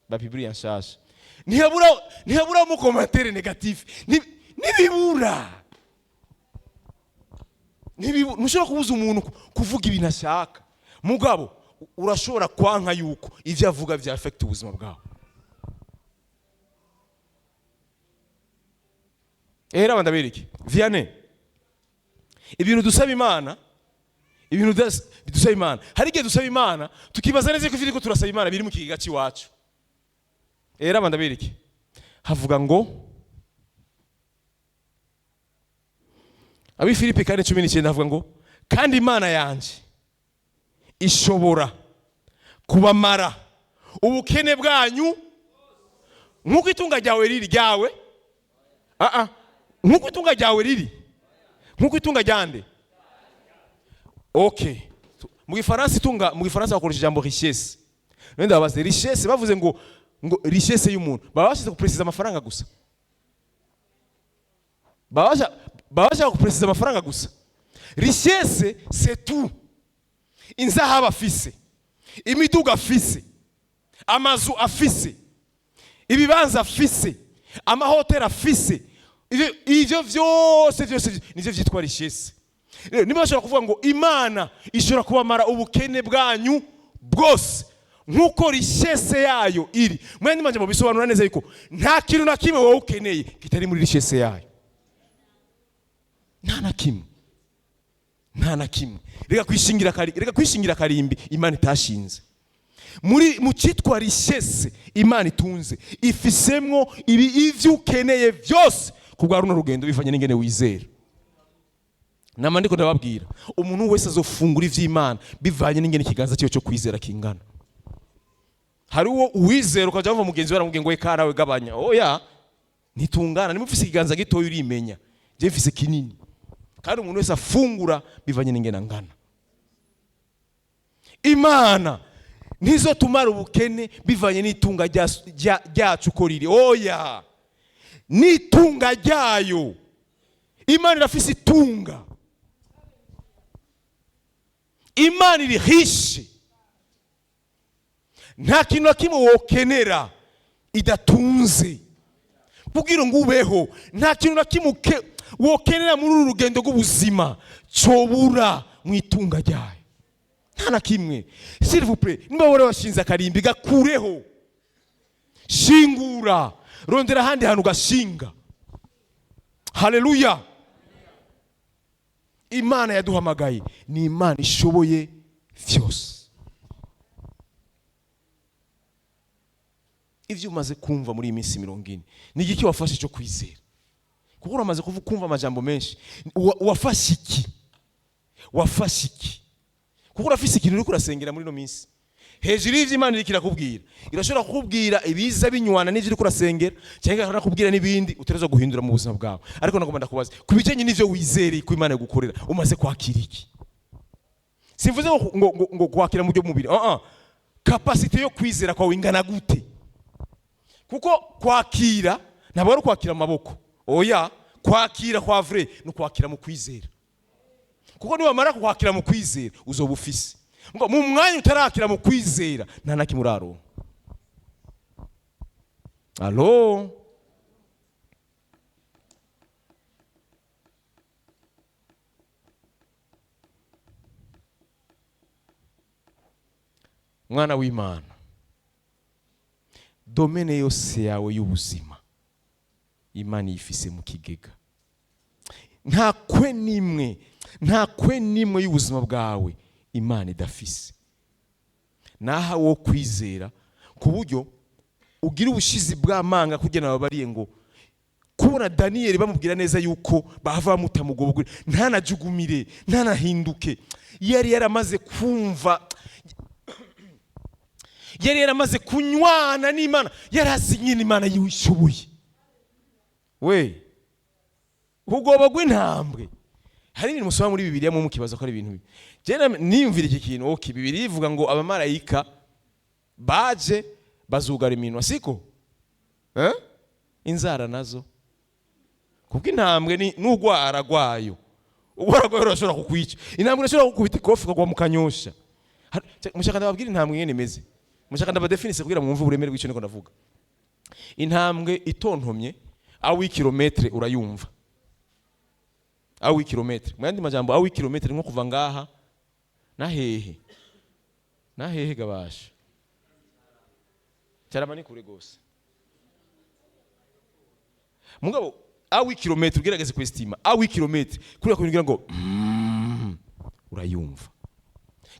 Speaker 4: ba public nshasha, ntihabura mu commentaire négatif. Nibibura. Ntushobora kubuza umuntu kuvuga ibintu ashaka, mugabo urashobora kwanka yuko ivyo avuga vya affect ubuzima bwawe. Era bandabereke Vianney, ibintu dusaba Imana, ibintu dusaba Imana, hari igihe dusaba Imana tukibaza neza ko ivyo turiko turasaba Imana biri mu kigega c'iwacu. Era bandabereke havuga ngo Abi Filipi 4:19 havuga ngo kandi Imana yanje ishobora kubamara ubukene bwanyu nk'uko itunga ryawe riri ryawe. Nk'uko itunga ryawe riri, nk'uko itunga ryande. Okay, mu Gifaransa itunga, mu Gifaransa bakoresha ijambo richesse. None ndababaze, richesse bavuze ngo richesse y'umuntu, baba bashize kupresiza amafaranga gusa, baba bashaka kupresiza amafaranga gusa. Richesse c'est tout, inzahabu afise, imiduga afise, amazu afise, Ibibanza afise, amahoteli afise, ivyo vyose vyose nivyo vyitwa richesse. Rero niba bashobora kuvuga ngo Imana ishobora kubamara ubukene bwanyu bwose nk'uko richesse yayo iri, mwene manje mubisobanura neza yuko nta kintu na kimwe wowe ukeneye kitari muri richesse yayo. Nta na kimwe, nta na kimwe. Reka kwishingira karimbi Imana itashinze. Muri mu cyitwa richesse Imana itunze, ifisemwo ibi ivyo ukeneye byose kubwa runo rugendo, bivanye n'ingene wizera. Nama ndiko ndababwira, umuntu wese azofungura ivy'Imana bivanye n'ingene ikiganza cyiwe cyo kwizera kingana. Hari uwo uwizera ukaja wumva mugenzi we aramubwiye ngo we karawe gabanya. Oya, ntitungana. Niba ufise ikiganza gitoya urimenya, je mfise kinini. Kandi umuntu wese afungura bivanye n'ingene angana. Imana ntizotumara ubukene bivanye n'itunga ryacu uko riri. Oya, n'itunga ryayo. Imana irafise itunga. Imana irihishe. Nta kintu na kimwe wokenera idatunze kugira ngo ubeho. Nta kintu na kimwe wokenera muri uru rugendo rw'ubuzima cobura mu itunga ryayo. Nta na kimwe. S'il vous plaît, niba wari washinze akarimbi, gakureho, shingura, rondera ahandi hantu ugashinga. Haleluya. Imana yaduhamagaye ni Imana ishoboye vyose. Ivyo umaze kumva muri iyi minsi 40 ni igiki wafashe cyo kwizera? Kuko uramaze kumva amajambo menshi. Wafashe iki? Wafashe iki? Kuko urafise ikintu uriko urasengera muri ino minsi. Hejuru y'ivyo Imana iriko irakubwira, irashobora kukubwira ibiza binywana n'ivyo uriko urasengera, cyangwa igashobora kukubwira n'ibindi utegerezwa guhindura mu buzima bwawe. Ariko nagomba ndakubaza, ku bijanye n'ivyo wizereye ko Imana igukorera, umaze kwakira iki? Simvuze ngo kwakira mu buryo bw'umubiri. Capacité yo kwizera kwawe ingana gute? Kuko kwakira ntabwo ari ukwakira amaboko. Oya, kwakira kwa vrai ni ukwakira mu kwizera. Kuko niwamara kwakira mu kwizera uzoba ufise. Ngo mu mwanya utarakira mu kwizera nta na kimwe uraronka. Allo? Mwana w'Imana, domaine yose yawe y'ubuzima Imana yifise mu kigega. Nta kwe nimwe, nta kwe nimwe y'ubuzima bwawe Imana idafise. Naha wo kwizera ku buryo ugira ubushizi bw'amanga kugira nababariye ngo kubona Daniel bamubwira neza yuko bahava bamutamugobwe, ntanajugumire, ntanahinduke. Yari yaramaze kumva, yari yaramaze kunywana n'Imana, yari azi nyine Imana yiwishoboye. We ubwoba bw'intambwe. Hari ibintu musoma muri Bibiliya mu mukibaza ko ari ibintu bibi. Je niyumvira iki kintu, okay, Bibiliya ivuga ngo abamarayika baje bazugara iminwa, siko? Inzara nazo. Kuko intambwe ni n'ugwara gwayo. Ugwara gwayo urashobora kukwica. Intambwe irashobora kukubita ikofi ukagwa mu kanyosha. Mushaka ndababwira intambwe ngene imeze. Mushaka ndabadefinise kugira mwumve uburemere bw'icyo niko ndavuga. Intambwe itontomye aho ikirometre urayumva. Aho ikirometre. Mu yandi majambo aho ikirometre nko kuva ngaha na hehe. Na hehe gabasha. Cyarama ni kure gose. Mugabo aho ikirometre ugerageze kwestima, aho ikirometre kuriya kugira ngo urayumva.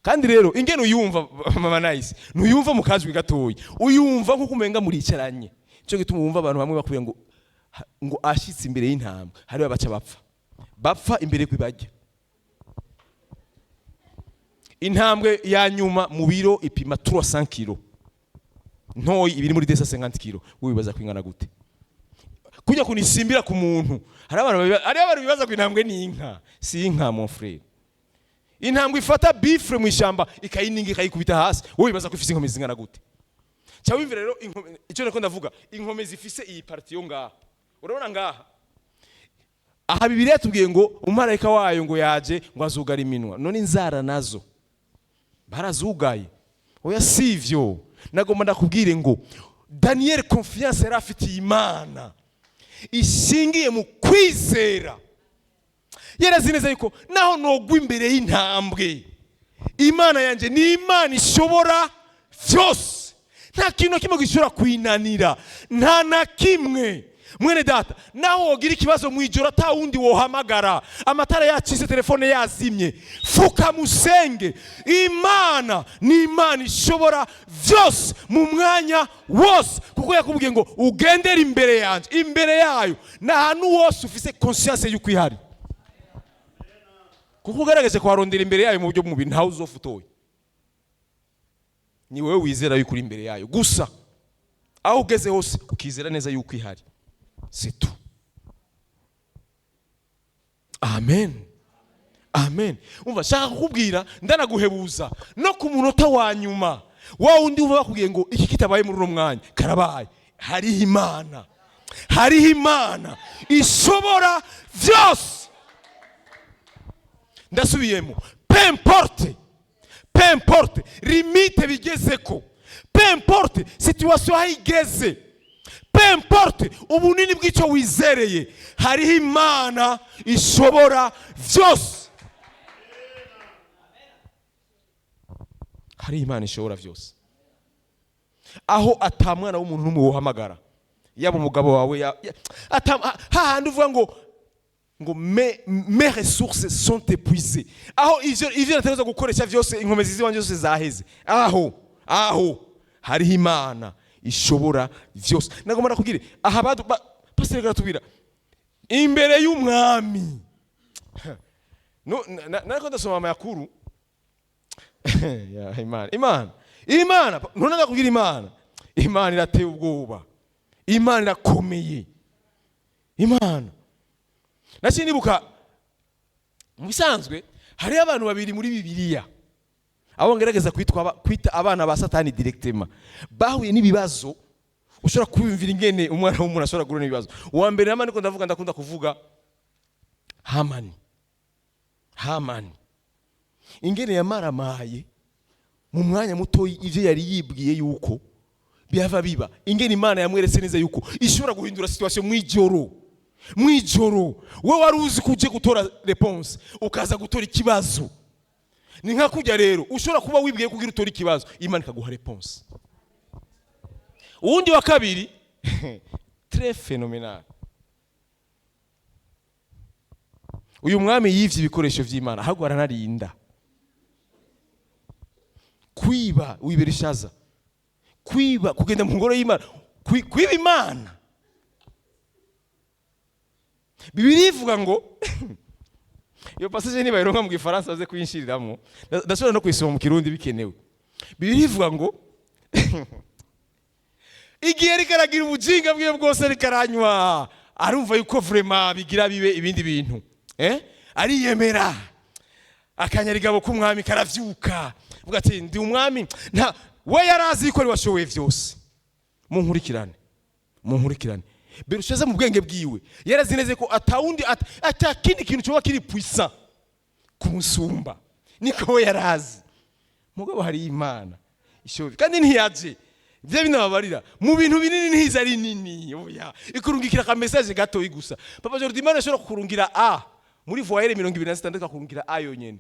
Speaker 4: Kandi rero ingene uyumva mama Nice, ntuyumva mu kajwi gatoyi, uyumva nkuko umenga muricaranye. Cyo gituma wumva abantu bamwe bakubwira ngo ashitse imbere y'intambwe, hari abaca bapfa. Bapfa imbere kwibajya. Intambwe ya nyuma mu biro ipima 300 kilo. Ntoyi ibiri muri 250 kilo. Wibaza kwingana gute? Kujya kunisimbira ku muntu. Hari abantu bibaza ku intambwe ni inka. Si inka mon frère. Intambwe ifata bifre mu ishamba ikayininga ikayikubita hasi. Wowe wibaza ko ifise inkomezi zingana gute? Cya wimvira rero icyo nako ndavuga, inkomezi ifise iyi partie yo ngaha. Urabona ngaha? Aha Bibiliya yatubwiye ngo umumarayika wayo ngo yaje ngo azugara iminwa. None inzara nazo barazugaye. Oya sivyo. Nagomba ndakubwire ngo Daniel, confiance yari afitiye Imana ishingiye mu kwizera. Yarazi neza yuko naho nogwa imbere y'intambwe, Imana yanjye ni Imana ishobora byose, nta kintu na kimwe gishobora kuyinanira, nta na kimwe. Mwene data, naho wogira ikibazo mu ijoro, ata wundi wohamagara, amatara yacitse, telefone yazimye, fuka musenge. Imana ni Imana ishobora byose mu mwanya wose, kuko yakubwiye ngo ugendere imbere yanjye. Imbere yayo ni ahantu wose ufise conscience y'uko ihari, kuko ugaragaje kuharondera imbere yayo mu buryo bw'umubiri, ntawe uzofutoye. Ni wowe wizera yuko uri imbere yayo gusa, aho ugeze hose ukizera neza yuko ihari, c'est tout. Amen, amen. Umva, shaka kukubwira, ndanaguhebuza no ku munota wa nyuma, wa wundi uba bakubwiye ngo iki kitabaye muri uno mwanya, karabaye. Hariho Imana, hariho Imana ishobora byose. Ndasubiyemo: peu importe, peu importe limite bigeze ko, peu importe situation aho igeze, peu importe ubunini bw'icyo wizereye, hariho Imana ishobora byose. Hariho Imana ishobora byose. Aho ata mwana w'umuntu n'umwe wohamagara, yaba umugabo wawe, hahandi uvuga ngo mes ressources sont épuisées, aho ivyo nategerezwa gukoresha vyose, inkomezi ziwanje zose zaheze, aho hariho Imana ishobora vyose. Nagomba nakubwire aha, pasiteri aratubwira imbere y'umwami. No, nariko ndasoma amakuru ya Imana. Imana, Imana, none ndakubwira, Imana irateye ubwoba, Imana irakomeye. Imana, naciye nibuka, mu bisanzwe hariho abantu babiri muri Bibiliya, abo ngerageza kwita abana ba Satani directement, bahuye n'ibibazo ushobora kwiyumvira ingene umwana w'umuntu ashobora guhura n'ibibazo. Uwa mbere nama niko ndavuga, ndakunda kuvuga Hamani. Hamani, ingene yamaramaye mu mwanya mutoyi ivyo yari yibwiye yuko byava biba, ingene Imana yamweretse neza yuko ishobora guhindura situation mwijoro. Mwijoro we wari uzi ko uje gutora réponse, ukaza gutora ikibazo. Ni nka kujya rero ushobora kuba wibwiye kugira utore ikibazo, Imana ikaguha réponse. Uwundi wa kabiri, très phénoménal, uyu mwami yivye ibikoresho vy'Imana, ahubwo aranarinda kwiba. Wibera ishaza kwiba, kugenda mu ngoro y'Imana, kwiba Imana. Bibiliya ivuga ngo, iyo passage nibayironka mu Gifaransa baze kuyinshiriramo, ndashobora no kuyisoma mu Kirundi bikenewe. Bibiliya ivuga ngo igihe rikaragira ubujinga bwiwe bwose, rikaranywa, arumva yuko vraiment bigira bibe ibindi bintu, ariyemera, akanyarigabo k'umwami karavyuka, avuga ati: "Ndi umwami." Nta we yarazi yuko ari washoboye vyose. Munkurikirane, munkurikirane. Berushaza mu bwenge bwiwe yarazi neza ko atawundi, ata kindi kintu coba kiri puissant kumusumba, niko we yarazi. Mugabo hari Imana ishoboye, kandi ntiyaje bya binababarira mu bintu binini, ntiza ari nini, oya, ikurungikira ka message gatoyi gusa. Papa Jordi, Imana ishobora kukurungira a muri voyelle 26, akakurungira a yonyene,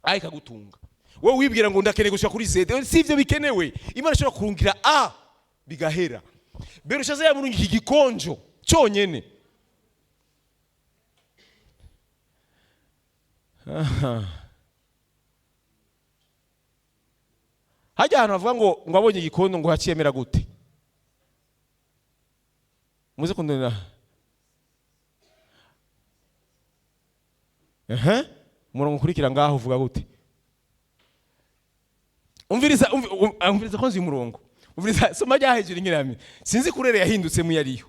Speaker 4: a ikagutunga. Wowe wibwira ngo ndakeneye gushika kuri Z, si ivyo bikenewe. Imana ishobora kurungira a bigahera. Berushaza yamurungika igikonjo cyonyene. Aha. Hajya ahantu bavuga ngo abonye igikondo ngo hakiyemera gute? Muze kundonera. Ehe, umurongo ukurikira ngaho uvuga gute? Umviriza, umviriza ko nzi umurongo. Umviriza, soma rya hejuru nkirami. Sinzi couleur yahindutse mu yariyo,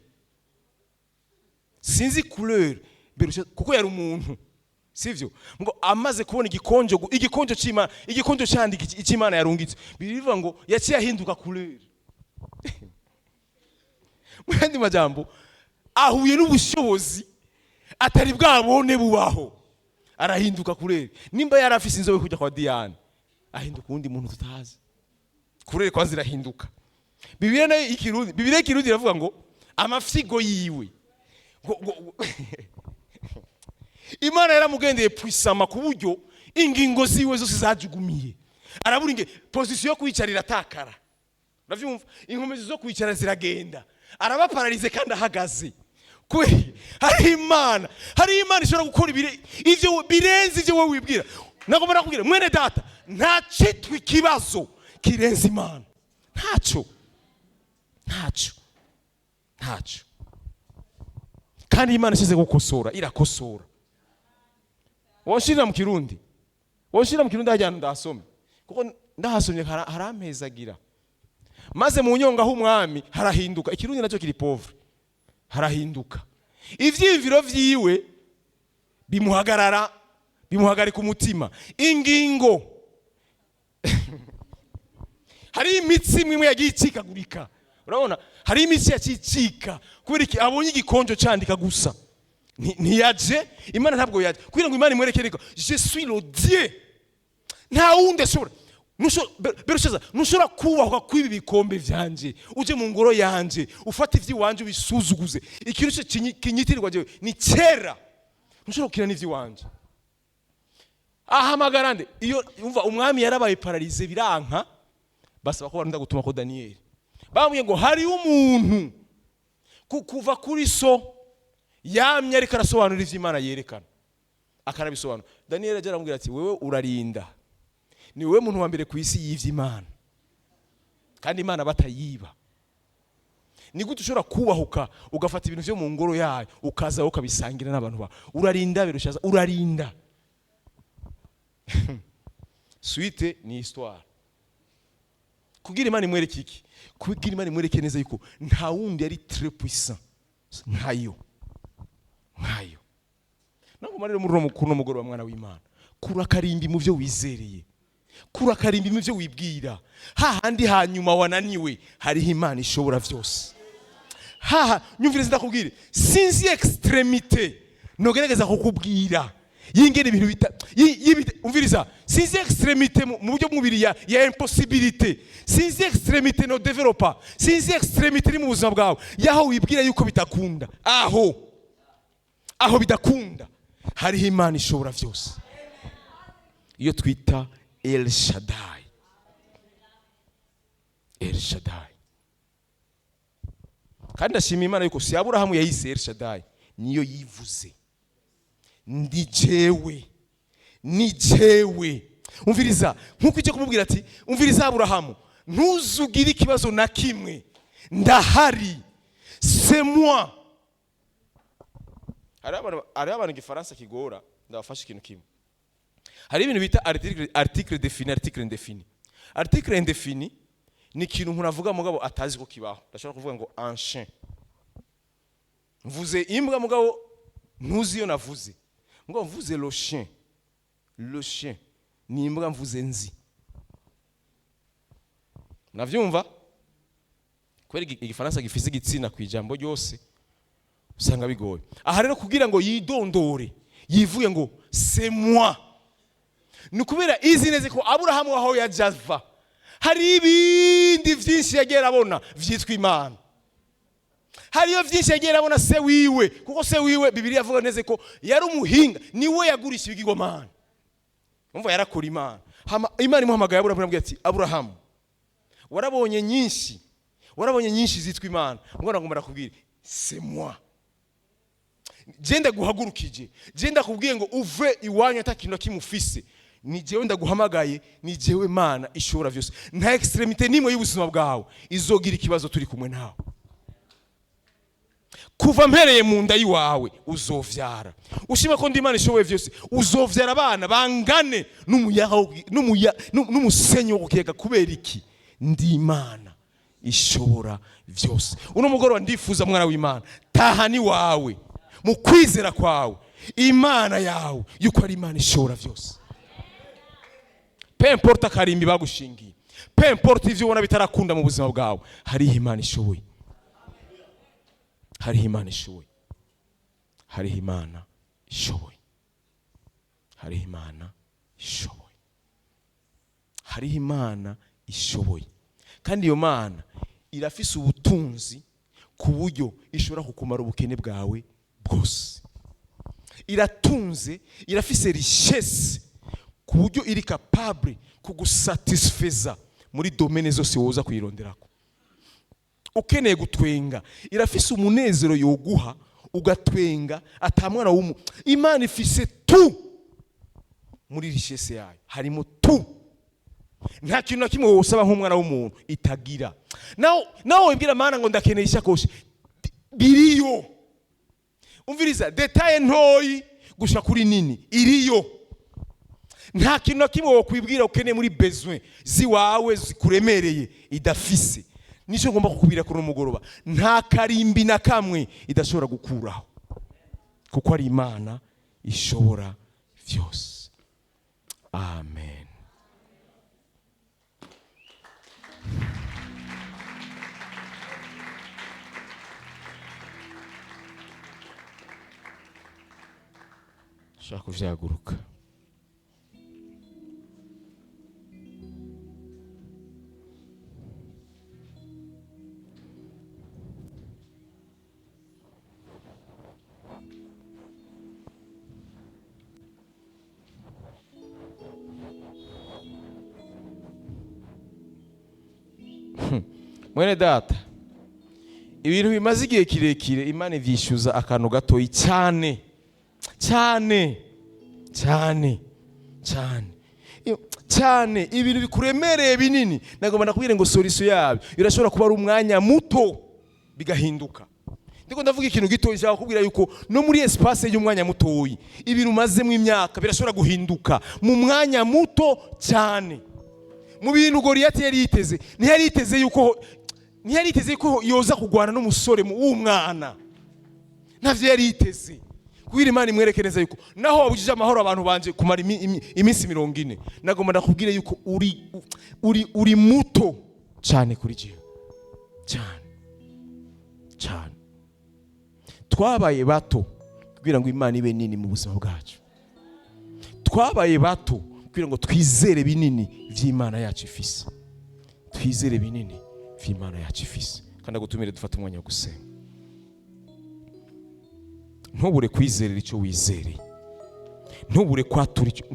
Speaker 4: sinzi couleur Berusha, kuko yari umuntu, sivyo? Ngo amaze kubona igikonjo, igikonjo c'Imana, igikonjo candi c'Imana yarungitse, bivuga ngo yaciye ahinduka couleur. Mu yandi majambo, ahuye n'ubushobozi atari bwabone bubaho, arahinduka couleur. Nimba yari afise inzobe kujya kwa Diane, ahinduka uwundi muntu tutazi. Couleur kwanza irahinduka. Bibiliya nayo ikirundi, Bibiliya y'ikirundi iravuga ngo amafyigo yiwe ngo Imana yaramugendeye puissament ku buryo ingingo ziwe zose zajugumiye, arabura inge position yo kwicara, iratakara. Uravyumva? Inkomezi zo kwicara ziragenda, araba paralysé kandi ahagaze. Kubera hari Imana ishobora gukora ivyo birenze ivyo wowe wibwira. Nagomba nakubwira, mwene data, nta citwa ikibazo kirenze Imana. Ntacyo, ntacyo, ntacyo. Kandi Imana ishize gukosora, irakosora. Wonshirira mu Kirundi, wonshirira mu Kirundi hajyana ndahasome, kuko ndahasomye harampezagira. Maze mu nyonga h'umwami harahinduka. Ikirundi nacyo kiri pauvre. Harahinduka ivyiyumviro vyiwe, bimuhagarara, bimuhagarika umutima. Ingingo, hari imitsi imwe imwe yagiye icikagurika. Urabona, hari imitsi yacicika kubera iki? Abonye igikonjo candika gusa. Ntiyaje Imana ntabwo yaje kugira ngo Imana imwereke reko je suis le Dieu, nta wundi ashobora. Berushaza, ntushobora kubahwa kw'ibi bikombe vyanje, uje mu ngoro yanje, ufate ivy'iwanje ubisuzuguze. Ikintu cyose kinyitirirwa jewe ni kera, ntushobora gukina n'ivy'iwanje. Ahamagara nde? Iyo umva umwami yarabaye paralysé, biranka, basaba ko barunda gutuma ko Daniyeli. Bamubwiye ngo hariho umuntu kuva kuri so yamye ariko arasobanura ivyo Imana yerekana, akarabisobanura. Daniyeli aje aramubwira ati: "Wewe urarinda, ni wowe muntu wa mbere ku isi yivye Imana, kandi Imana batayiba. Ni gute ushobora kubahuka ugafata ibintu vyo mu ngoro yayo, ukaza wowe ukabisangira n'abantu bawe? Urarinda, Berushaza, urarinda." Suite ni histoire. Kugira Imana imwereke iki? Kugira Imana imwereke neza yuko nta wundi ari très puissant nkayo, nkayo. Naguma rero muri uno kuno mugoroba, mwana w'Imana, kura karimbi mu byo wizereye, kura karimbi mu byo wibwira. Hahandi hanyuma wananiwe, hariho Imana ishobora byose. Haha nyumvirize, ndakubwire, sinzi extrémité nogerageza kukubwira yingene ibintu bita umviriza, sinzi extrémité mu buryo bw'umubiri ya impossibilité, sinzi extrémité no développa, sinzi extrémité iri mu buzima bwawe yaho wibwira yuko bitakunda. Aho bidakunda, hariho Imana ishobora byose, iyo twita El Shaddai, El Shaddai. Kandi ndashima Imana yuko si Aburahamu yayise El Shaddai, niyo yivuze: "Ndi jewe, ni jewe." Umviriza, nkuko icyo kumubwira ati: "Umviriza Aburahamu, ntuzugire ikibazo na kimwe, ndahari, c'est moi." Hariho abantu igifaransa kigora. Ndabafasha ikintu kimwe. Hari ibintu bita article, article défini, article indéfini. Article indéfini ni ikintu umuntu avuga mugabo atazi ko kibaho. Ndashobora kuvuga ngo un chien, mvuze imbwa, mugabo ntuzi iyo navuze. Mugabo mvuze le chien, le chien ni imbwa mvuze nzi. Navyumva kubera igifaransa gifise igitsina ku ijambo ryose, usanga bigoye. Aha rero kugira ngo yidondore, yivuge ngo "c'est moi", ni ukubera izi neza ko Aburahamu aho yajya ava hari ibindi byinshi yagiye arabona vyitwa Imana. Hariyo byinshi yagiye arabona se wiwe, kuko se wiwe, Bibiliya avuga neza ko yari umuhinga, niwe yagurisha ibigirwamana. Umva, yarakora Imana. Hama Imana imuhamagaye Aburahamu, iramubwira ati: "Aburahamu, warabonye nyinshi, warabonye nyinshi zitwa Imana. Mwana, ngo marakubwire, c'est moi. Je ndaguhagurukije, je ndakubwiye ngo uve iwanyu ata kintu na kimwe ufise. Ni jewe ndaguhamagaye, ni jewe Mana ishobora vyose. Nta extrémité nimwe y'ubuzima bwawe izogira ikibazo turi kumwe nawe. Kuva mpereye mu nda y'iwawe uzovyara. Ushima ko ndi Imana ishoboye vyose, uzovyara abana bangane n'umuyaga n'umusenyi wo ku kiyaga. Kubera iki? Ndi Imana ishobora vyose." Uno mugoroba ndifuza, mwana w'Imana, tahani wawe mu kwizera kwawe Imana yawe yuko ari Imana ishobora vyose. Peu importe akarimbi bagushingiye, peu importe ivyo ubona bitarakunda mu buzima bwawe, hariho Imana ishoboye, hariho Imana ishoboye, hariho Imana ishoboye, hariho Imana ishoboye, hariho Imana ishoboye. Kandi iyo Mana Irafise ubutunzi ku buryo ishobora kukumara ubukene bwawe bwose. Iratunze, irafise richesse ku buryo iri capable kugusatisfeza muri domaine zose woza kuyironderako. Ukeneye gutwenga, irafise umunezero yoguha ugatwenga ata mwana w'umu. Imana ifise tu muri richesse yayo, harimo tu. Nta kintu na kimwe wosaba nk'umwana w'umuntu itagira. Nawe wibwira Mana ngo ndakeneye ishakoshi, biriyo. Umviriza, détail ntoyi gushika kuri nini iriyo. Nta kintu na kimwe wokwibwira ukeneye muri besoin ziwawe zikuremereye idafise. Nicyo ngomba kukubwira kuri uno mugoroba: nta karimbi na kamwe idashobora gukuraho, kuko ari Imana ishobora vyose. Amen. Shaka kuvyaguruka. Mwene data, ibintu bimaze igihe kirekire, Imana ivyishyuza akantu gatoyi cyane cyane cyane cyane cyane. Ibintu bikuremereye binini, nagomba ndakubwire ngo solution yabyo irashobora kuba ari umwanya muto bigahinduka. Ndiko ndavuga ikintu gito, nshaka kukubwira yuko no muri espace y'umwanya mutoyi, ibintu umazemo imyaka birashobora guhinduka mu mwanya muto cyane. Mu bintu Goliyati yari yiteze, ntiyari yiteze yuko yoza kugwana n'umusore w'umwana. Ntavyo yari yiteze. Kugira Imana imwereke neza yuko naho wabujije amahoro abantu banje kumara iminsi 40, nagomba ndakubwire yuko uri muto cyane kuri jewe, cyane cyane. Twabaye bato kugira ngo Imana ibe nini mu buzima bwacu. Twabaye bato kugira ngo twizere binini vy'Imana yacu ifise, twizere binini vy'Imana yacu ifise. Kandi agutumire dufate umwanya wo gusenga. Ntubure kwizerera icyo wizereye, ntubure kwatura icyo,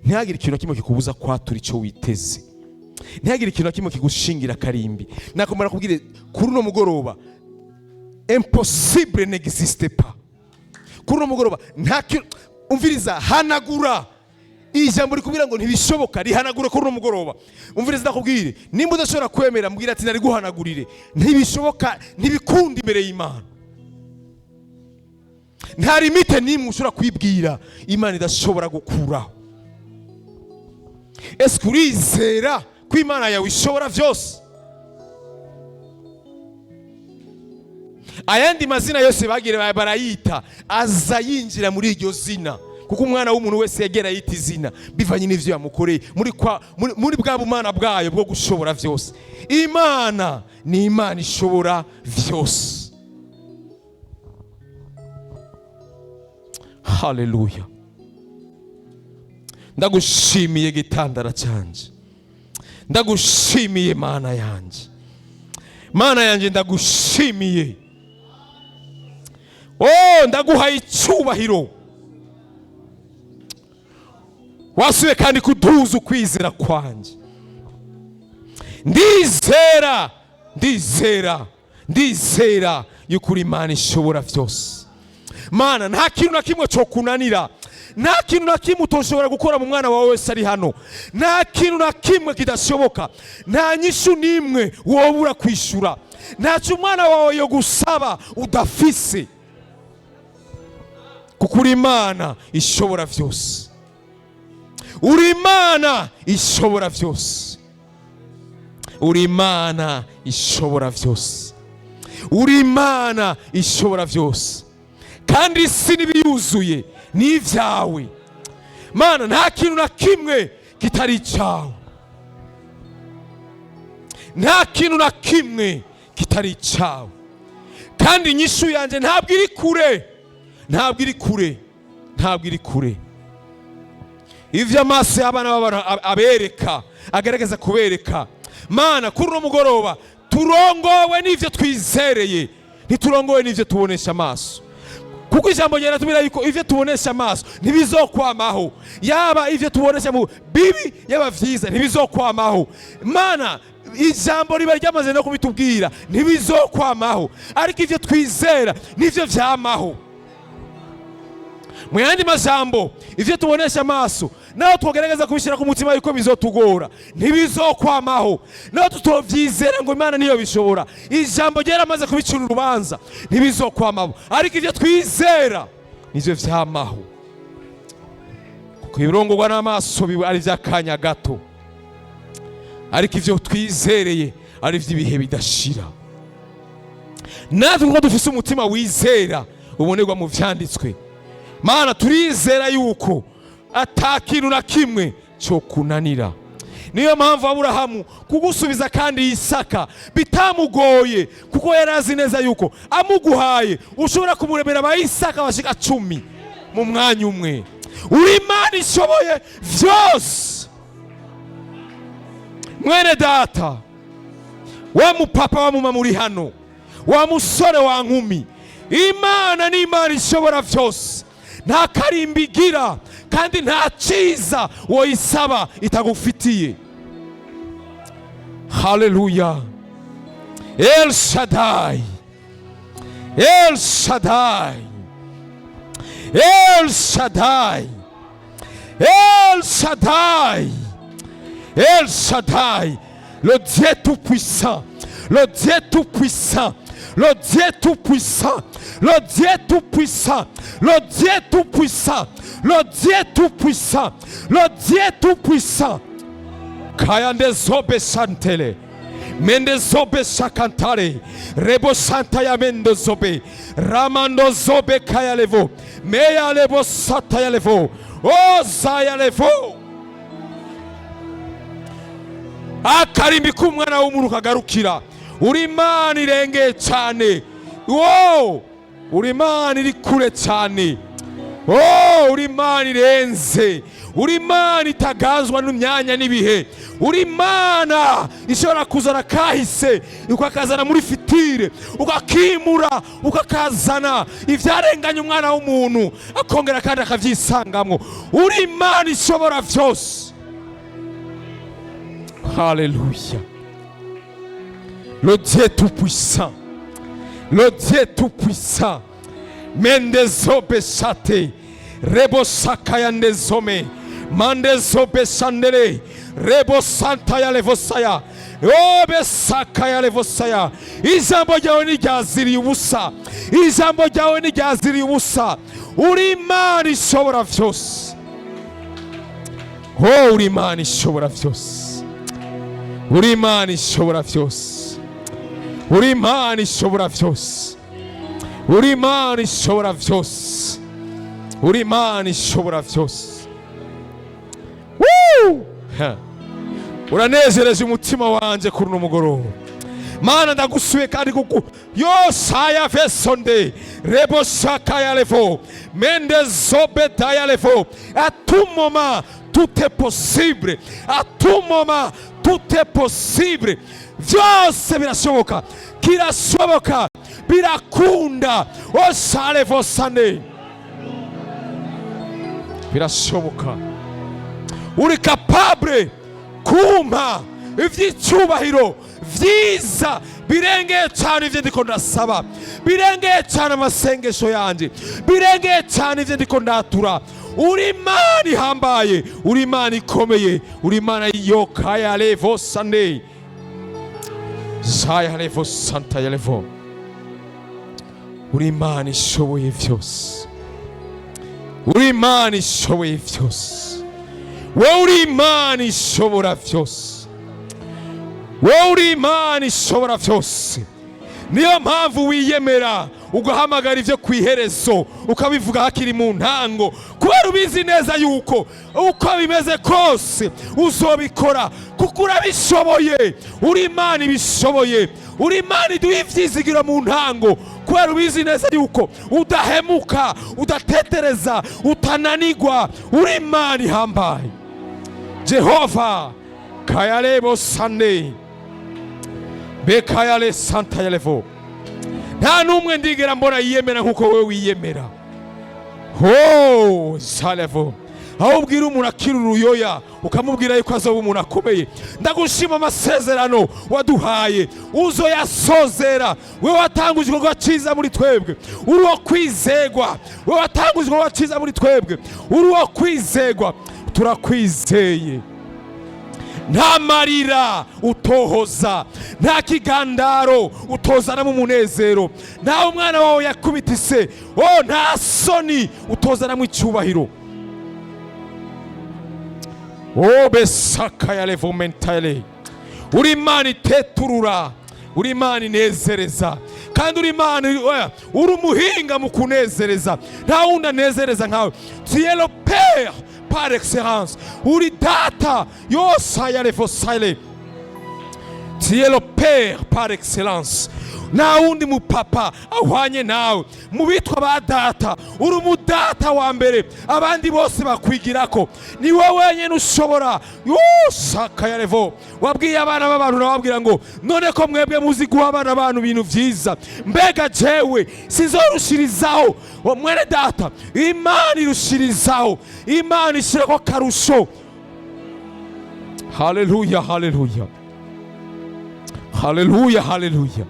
Speaker 4: ntihagire ikintu na kimwe kikubuza kwatura icyo witeze, ntihagire ikintu na kimwe kigushingira akarimbi. Nakomara kubwire kuri uno mugoroba: impossible n'existe pas. Kuri uno mugoroba nta kintu, umviriza, hanagura ijambo rikubwira ngo ntibishoboka, rihanagure kuri uno mugoroba. Umviriza, ndakubwire, nimba udashobora kwemera, mbwira ati nari guhanagurire. Ntibishoboka, ntibikunda imbere y'Imana. Nta limite n'imwe ushobora kwibwira Imana idashobora gukuraho. Ese urizera ko Imana yawe ishobora byose? Ayandi mazina yose bagira barayita aza yinjira muri iryo zina, kuko umwana w'umuntu wese yagera yita izina bivanye n'ivyo yamukoreye muri bwa bumana bwayo bwo gushobora vyose. Imana ni Imana ishobora vyose. Haleluya! Ndagushimiye gitandara canje, ndagushimiye Mana yanje, Mana yanje, ndagushimiye. Oh, ndaguhaye icyubahiro. Wasuye kandi kuduza ukwizera kwanjye. Ndizera, ndizera, ndizera yuko uri Imana ishobora byose. Mana, nta kintu na kimwe cyo kunanira, nta kintu na kimwe utoshobora gukora mu mwana wawe wese ari hano. Nta kintu na kimwe kidashoboka, nta nyishu n'imwe wobura kwishyura, ntacyo umwana wawe yo gusaba udafise, kuko uri Imana ishobora byose, uri Imana ishobora byose, uri Imana ishobora byose, uri Imana ishobora byose. Kandi isi n'ibiyuzuye ni ibyawe. Mana, nta kintu na kimwe kitari icyawe, nta kintu na kimwe kitari icyawe. Kandi inyishu yanjye ntabwo iri kure, ntabwo iri kure, ntabwo iri kure. Ivyo amaso y'abana b'abantu abereka, agaragaza kubereka, Mana, kuri uno mugoroba. Turongowe n'ivyo twizereye, ntiturongowe n'ivyo tubonesha amaso, kuko ijambo ryaratubwira yuko ivyo tubonesha amaso ntibizokwamaho. Yaba ivyo tubonesha mu bibi, yaba vyiza, ntibizokwamaho. Mana, ijambo riba ryamaze no kubitubwira, ntibizokwamaho, ariko ivyo twizera nivyo vyamaho. Mu yandi majambo, ivyo tubonesha amaso, naho twogerageza kubishyira ku mutima yuko bizotugora, ntibizokwamaho. Naho tutovyizera ngo Imana niyo bishobora, ijambo ryaramaze kubicira urubanza, ntibizokwamaho, ariko ivyo twizera nivyo vyamaho, kuko ibirongorwa n'amaso biba ari ivy'akanya gato, ariko ivyo twizereye ari ivy'ibihe bidashira. Natwe kuko dufise umutima wizera ubonerwa mu vyanditswe, Mana, turizera yuko ata kintu na kimwe cyo kunanira. Niyo mpamvu Aburahamu kugusubiza kandi Isaka bitamugoye, kuko yari azi neza yuko amuguhaye ushobora kumuremera aba Isaka bashika 10 mu mwanya umwe. Uri Imana ishoboye vyose. Mwene data, wa mupapa, wa mumama uri hano, wa musore, wa nkumi, Imana ni Imana ishobora vyose. Nta karimbi igira, kandi nta cyiza woyisaba itagufitiye. Haleluya! El Shaddai, El Shaddai, El Shaddai, El Shaddai, El Shaddai, le Dieu tout-puissant, le Dieu tout-puissant, le Dieu tout-puissant, le Dieu tout-puissant, le Dieu tout-puissant, le Dieu tout-puissant, le Dieu tout-puissant. Kayande zobe santele. Mende zobe sakantare. Rebo santa ya mendo zobe. Ramando zobe kaya levo. Meya lebo sata ya levo. O zaya levo. Akarimbi k'umwana w'umuntu kagarukira. Uri Imana irengeye cyane. Wo, uri Imana iri kure cyane. Oh, uri Imana irenze, uri Imana itagazwa n'imyanya n'ibihe, uri Imana ishobora kuzana kahise ukakazana muri futur, ukakimura, ukakazana ivyarenganye umwana w'umuntu akongera kandi akavyisangamwo. Uri Imana ishobora vyose. Haleluya! Le Dieu tout-puissant, le Dieu tout-puissant. Mendezobe sate rebo sakaya ndezome mandezobe sandere rebo santa ya levosaya obe sakaya levosaya. Ijambo ryawe ntiryaziriye ubusa, ijambo ryawe ntiryaziriye ubusa. Uri Imana ishobora vyose. Oh, uri Imana ishobora vyose, uri Imana ishobora vyose, uri Imana ishobora vyose, uri Imana ishobora vyose, uri Imana ishobora vyose. Woo! Ha. Uranezereje umutima wanje kuri uno mugoroba. Mana, ndagusuye kandi kuku yosaya vesonde rebo shakaya levo mende zobedaya levo. À tout moment tout est possible, à tout moment tout est possible. Byose birashoboka, kirashoboka, birakunda. Osalevo sande, birashoboka. Uri capable kumpa iby'icyubahiro vyiza birengeye cyane ivyo ndiko ndasaba, birengeye cyane amasengesho yanje, birengeye cyane ivyo ndiko ndatura. Uri Imana ihambaye, uri Imana ikomeye, uri Imana yokaya levo sande zaya levo santa ya levo. Uri Imana ishoboye vyose, uri Imana ishoboye vyose. Wowe uri Imana ishobora vyose, wowe uri Imana ishobora vyose. Niyo mpamvu wiyemera ugahamagara ibyo ku iherezo, ukabivuga hakiri mu ntango, kubera ubizi neza yuko uko bimeze kose uzobikora, kuko urabishoboye. Uri Imana ibishoboye, uri Imana iduha ivyizigiro mu ntango, kubera ubizi neza yuko udahemuka, udatetereza, utananigwa. Uri Imana ihambaye. Jehova kayarebo sande. Bekayale santayalevo. Nta n'umwe ndigera mbona yiyemera nk'uko wowe wiyemera. Ho salevo. Aho ubwira umuntu akiri uruyoya ukamubwira yuko azoba umuntu akomeye. Ndagushima amasezerano waduhaye, uzoyasozera. Wewe watanguje igikorwa cyiza muri twebwe, uri uwo kwizegwa. Wewe watanguje igikorwa cyiza muri twebwe, uri uwo kwizegwa. Turakwizeye. Nta marira utohoza, nta kigandaro utozanamo umunezero, nta umwana wawe yakubitise, oh, nta soni utozanamo icyubahiro. Oh, besaka ya levomentale. Uri Imana iteturura, uri Imana inezereza, kandi uri Imana, oya, uri umuhinga mu kunezereza. Nta wundi anezereza nkawe. Tu es le père par excellence. Uri data yose ya levosale. Tu es le père par excellence. Nta wundi mupapa ahwanye nawe mu bitwa ba data. Uri umudata wa mbere, abandi bose bakwigirako. Ni wowe wenyine ushobora yosakayarevo. Wabwiye abana b'abantu, urababwira ngo none ko mwebwe muzi guha abana bantu ibintu byiza, mbega jewe sizorushirizaho? Mwene data, Imana irushirizaho, Imana ishyirako akarusho. Haleluya, haleluya, haleluya, haleluya,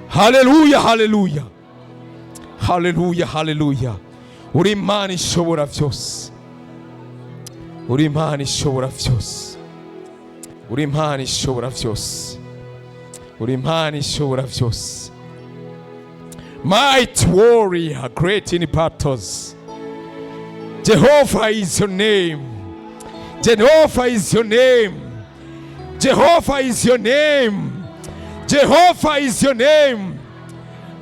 Speaker 4: haleluya, haleluya, haleluya, haleluya. Uri Imana ishobora byose, uri Imana ishobora byose, uri Imana ishobora byose, uri Imana ishobora byose. Might warrior, great in battles. Jehovah is your name. Jehovah is your name. Jehovah is your name. Jehovah is your name.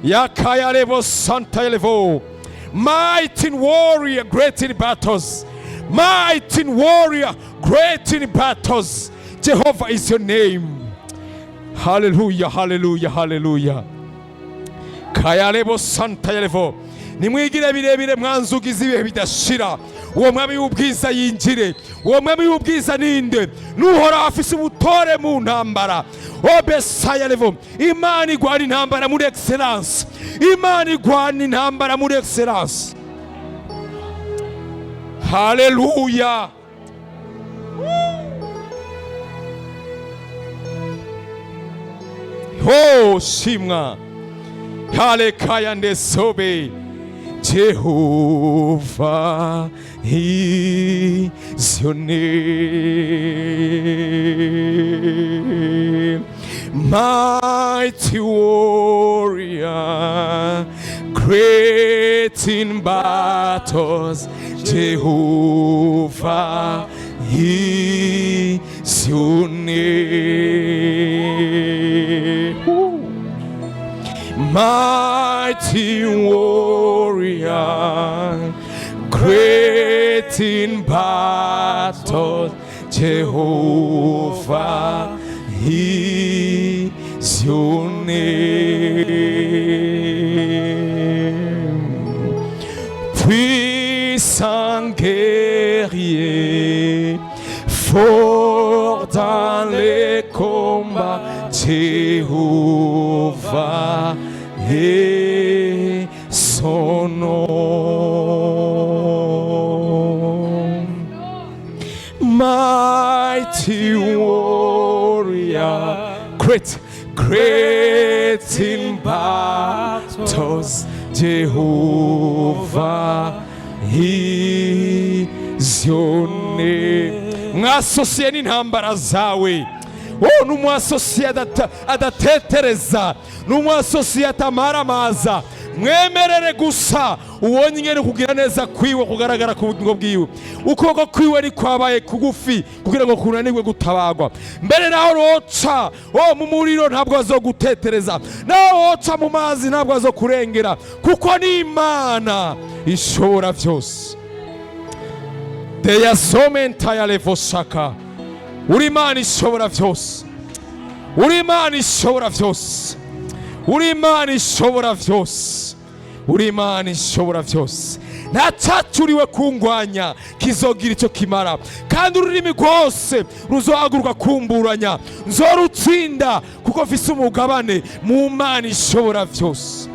Speaker 4: Yakayalevo Santalevo. Mighty warrior, great in battles. Mighty warrior, great in battles. Jehovah is your name. Hallelujah, hallelujah, hallelujah. Kayalebo Santalevo. Nimwigire birebire mwanzugiza ibihe bidashira, uwo mwami w'ubwiza yinjire. Uwo mwami w'ubwiza ninde? Nuhoraho afise ubutore mu ntambara. Obesayalevo. Imana igwana intambara muri excellence. Imana igwana intambara muri excellence. Haleluya. Ho shimwa halekaya ndesobe. Jehovah is your name. Mighty warrior, great in battles. Jehovah is your name. Ooh. Mighty warrior, great in battle, Jehovah is your name. Puissant guerrier, fort dans les combats, Jéhovah est son nom. Mighty warrior, great, great in battles, Jehovah is your name. Mwasosiye n'intambara zawe. Oh, n'umwasosiye adatetereza, n'umwasosiye atamaramaza. Mwemerere gusa ubonye ingene kugira neza kwiwe kugaragara ku bugingo bwiwe. Ukuboko kwiwe ni kwabaye kugufi kugira ngo kunanirwe gutabagwa. Mbere naho roca oh mu muriro ntabwo azogutetereza, naho woca mu mazi ntabwo azokurengera, kuko ni Imana ishobora byose. Deyasomentayalevosaka. Uri Imana ishobora byose, uri Imana ishobora byose, uri Imana ishobora byose, uri Imana ishobora byose. Nta cyacuriwe kungwanya kizogira icyo kimara, kandi ururimi rwose ruzohaguruka kumburanya nzorutsinda, kuko mfise umugabane mu Mana ishobora byose.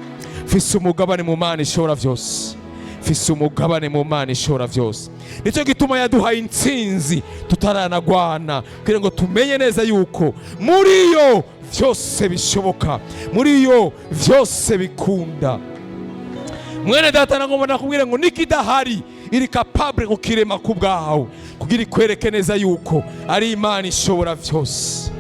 Speaker 4: Mfise umugabane mu Mana ishobora byose. Mfise umugabane mu Mana ishobora byose. Nicyo gituma yaduhaye intsinzi tutaranagwana, kugira ngo tumenye neza yuko muri yo byose bishoboka, muri yo byose bikunda. Mwene data, nagomba nakubwira ngo nikidahari iri capable kukirema ku bwawe, kugira ikwereke neza yuko ari Imana ishobora byose.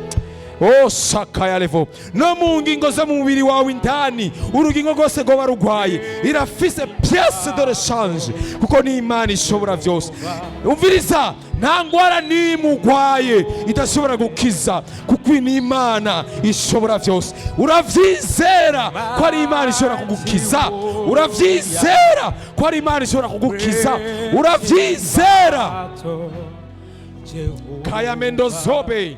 Speaker 4: Oh, sakaya levo no mu ngingo zo mu mubiri wawe indani, urugingo rwose rwoba rugwaye, irafise pièce de rechange, kuko ni Imana ishobora byose. Umviriza, nta ngwara n'imwe ugwaye idashobora gukiza, kuko ni Imana ishobora byose. Uravyizera ko ari Imana ishobora kugukiza? Uravyizera ko ari Imana ishobora kugukiza? Uravyizera? Kaya mendo zobe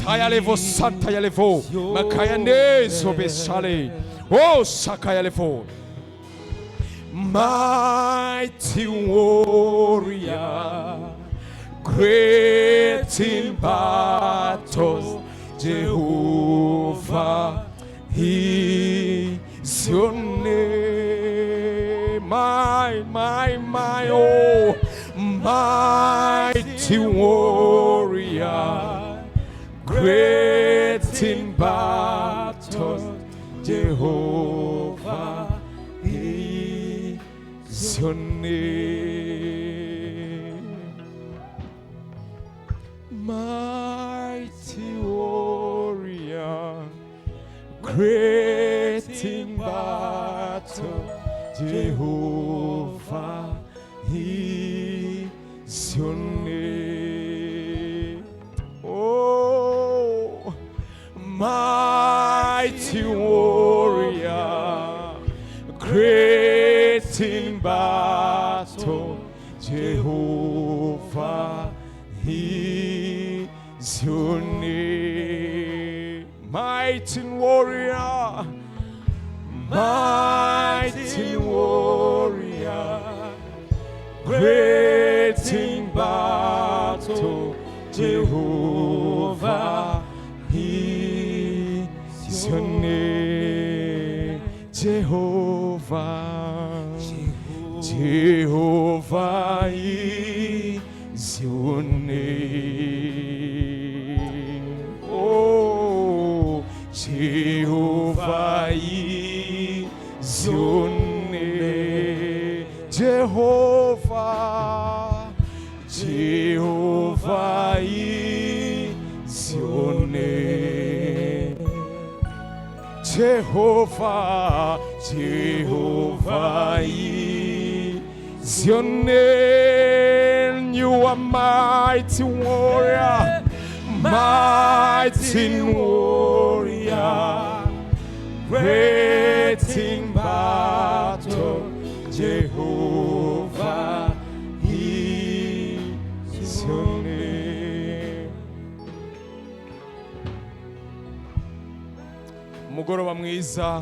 Speaker 4: Taya levo santa ya levo makaya nezo besale. Oh, sakaya levo. Mighty warrior, great in battles, Jehovah is your name. My, my, my, oh, mighty warrior, great in battles, Jehovah is your name. Mighty warrior, great in battle, Jehovah is your name. Oh, mighty warrior, great in battle, Jehovah is your name. Mighty warrior, mighty warrior, great in battle, Jehovah is your name. Jehovah, Jehovah is your name. Oh, Jehovah is your name. Jehovah, Jehovah is your name. Jehovah, Jehovah is your name. You are mighty warrior, mighty warrior, great in battle. Jehovah is your name. Umugoroba mwiza.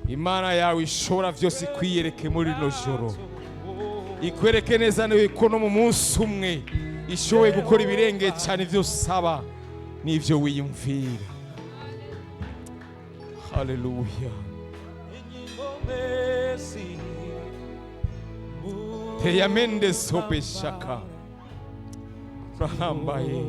Speaker 4: Imana yawe ishobora byose ikwiyereke muri rino joro, ikwereke neza ko no mu munsi umwe ishoboye gukora ibirengeye cyane ibyo usaba n'ibyo wiyumvira. Haleluya. Teyamende sope shaka, urahambaye.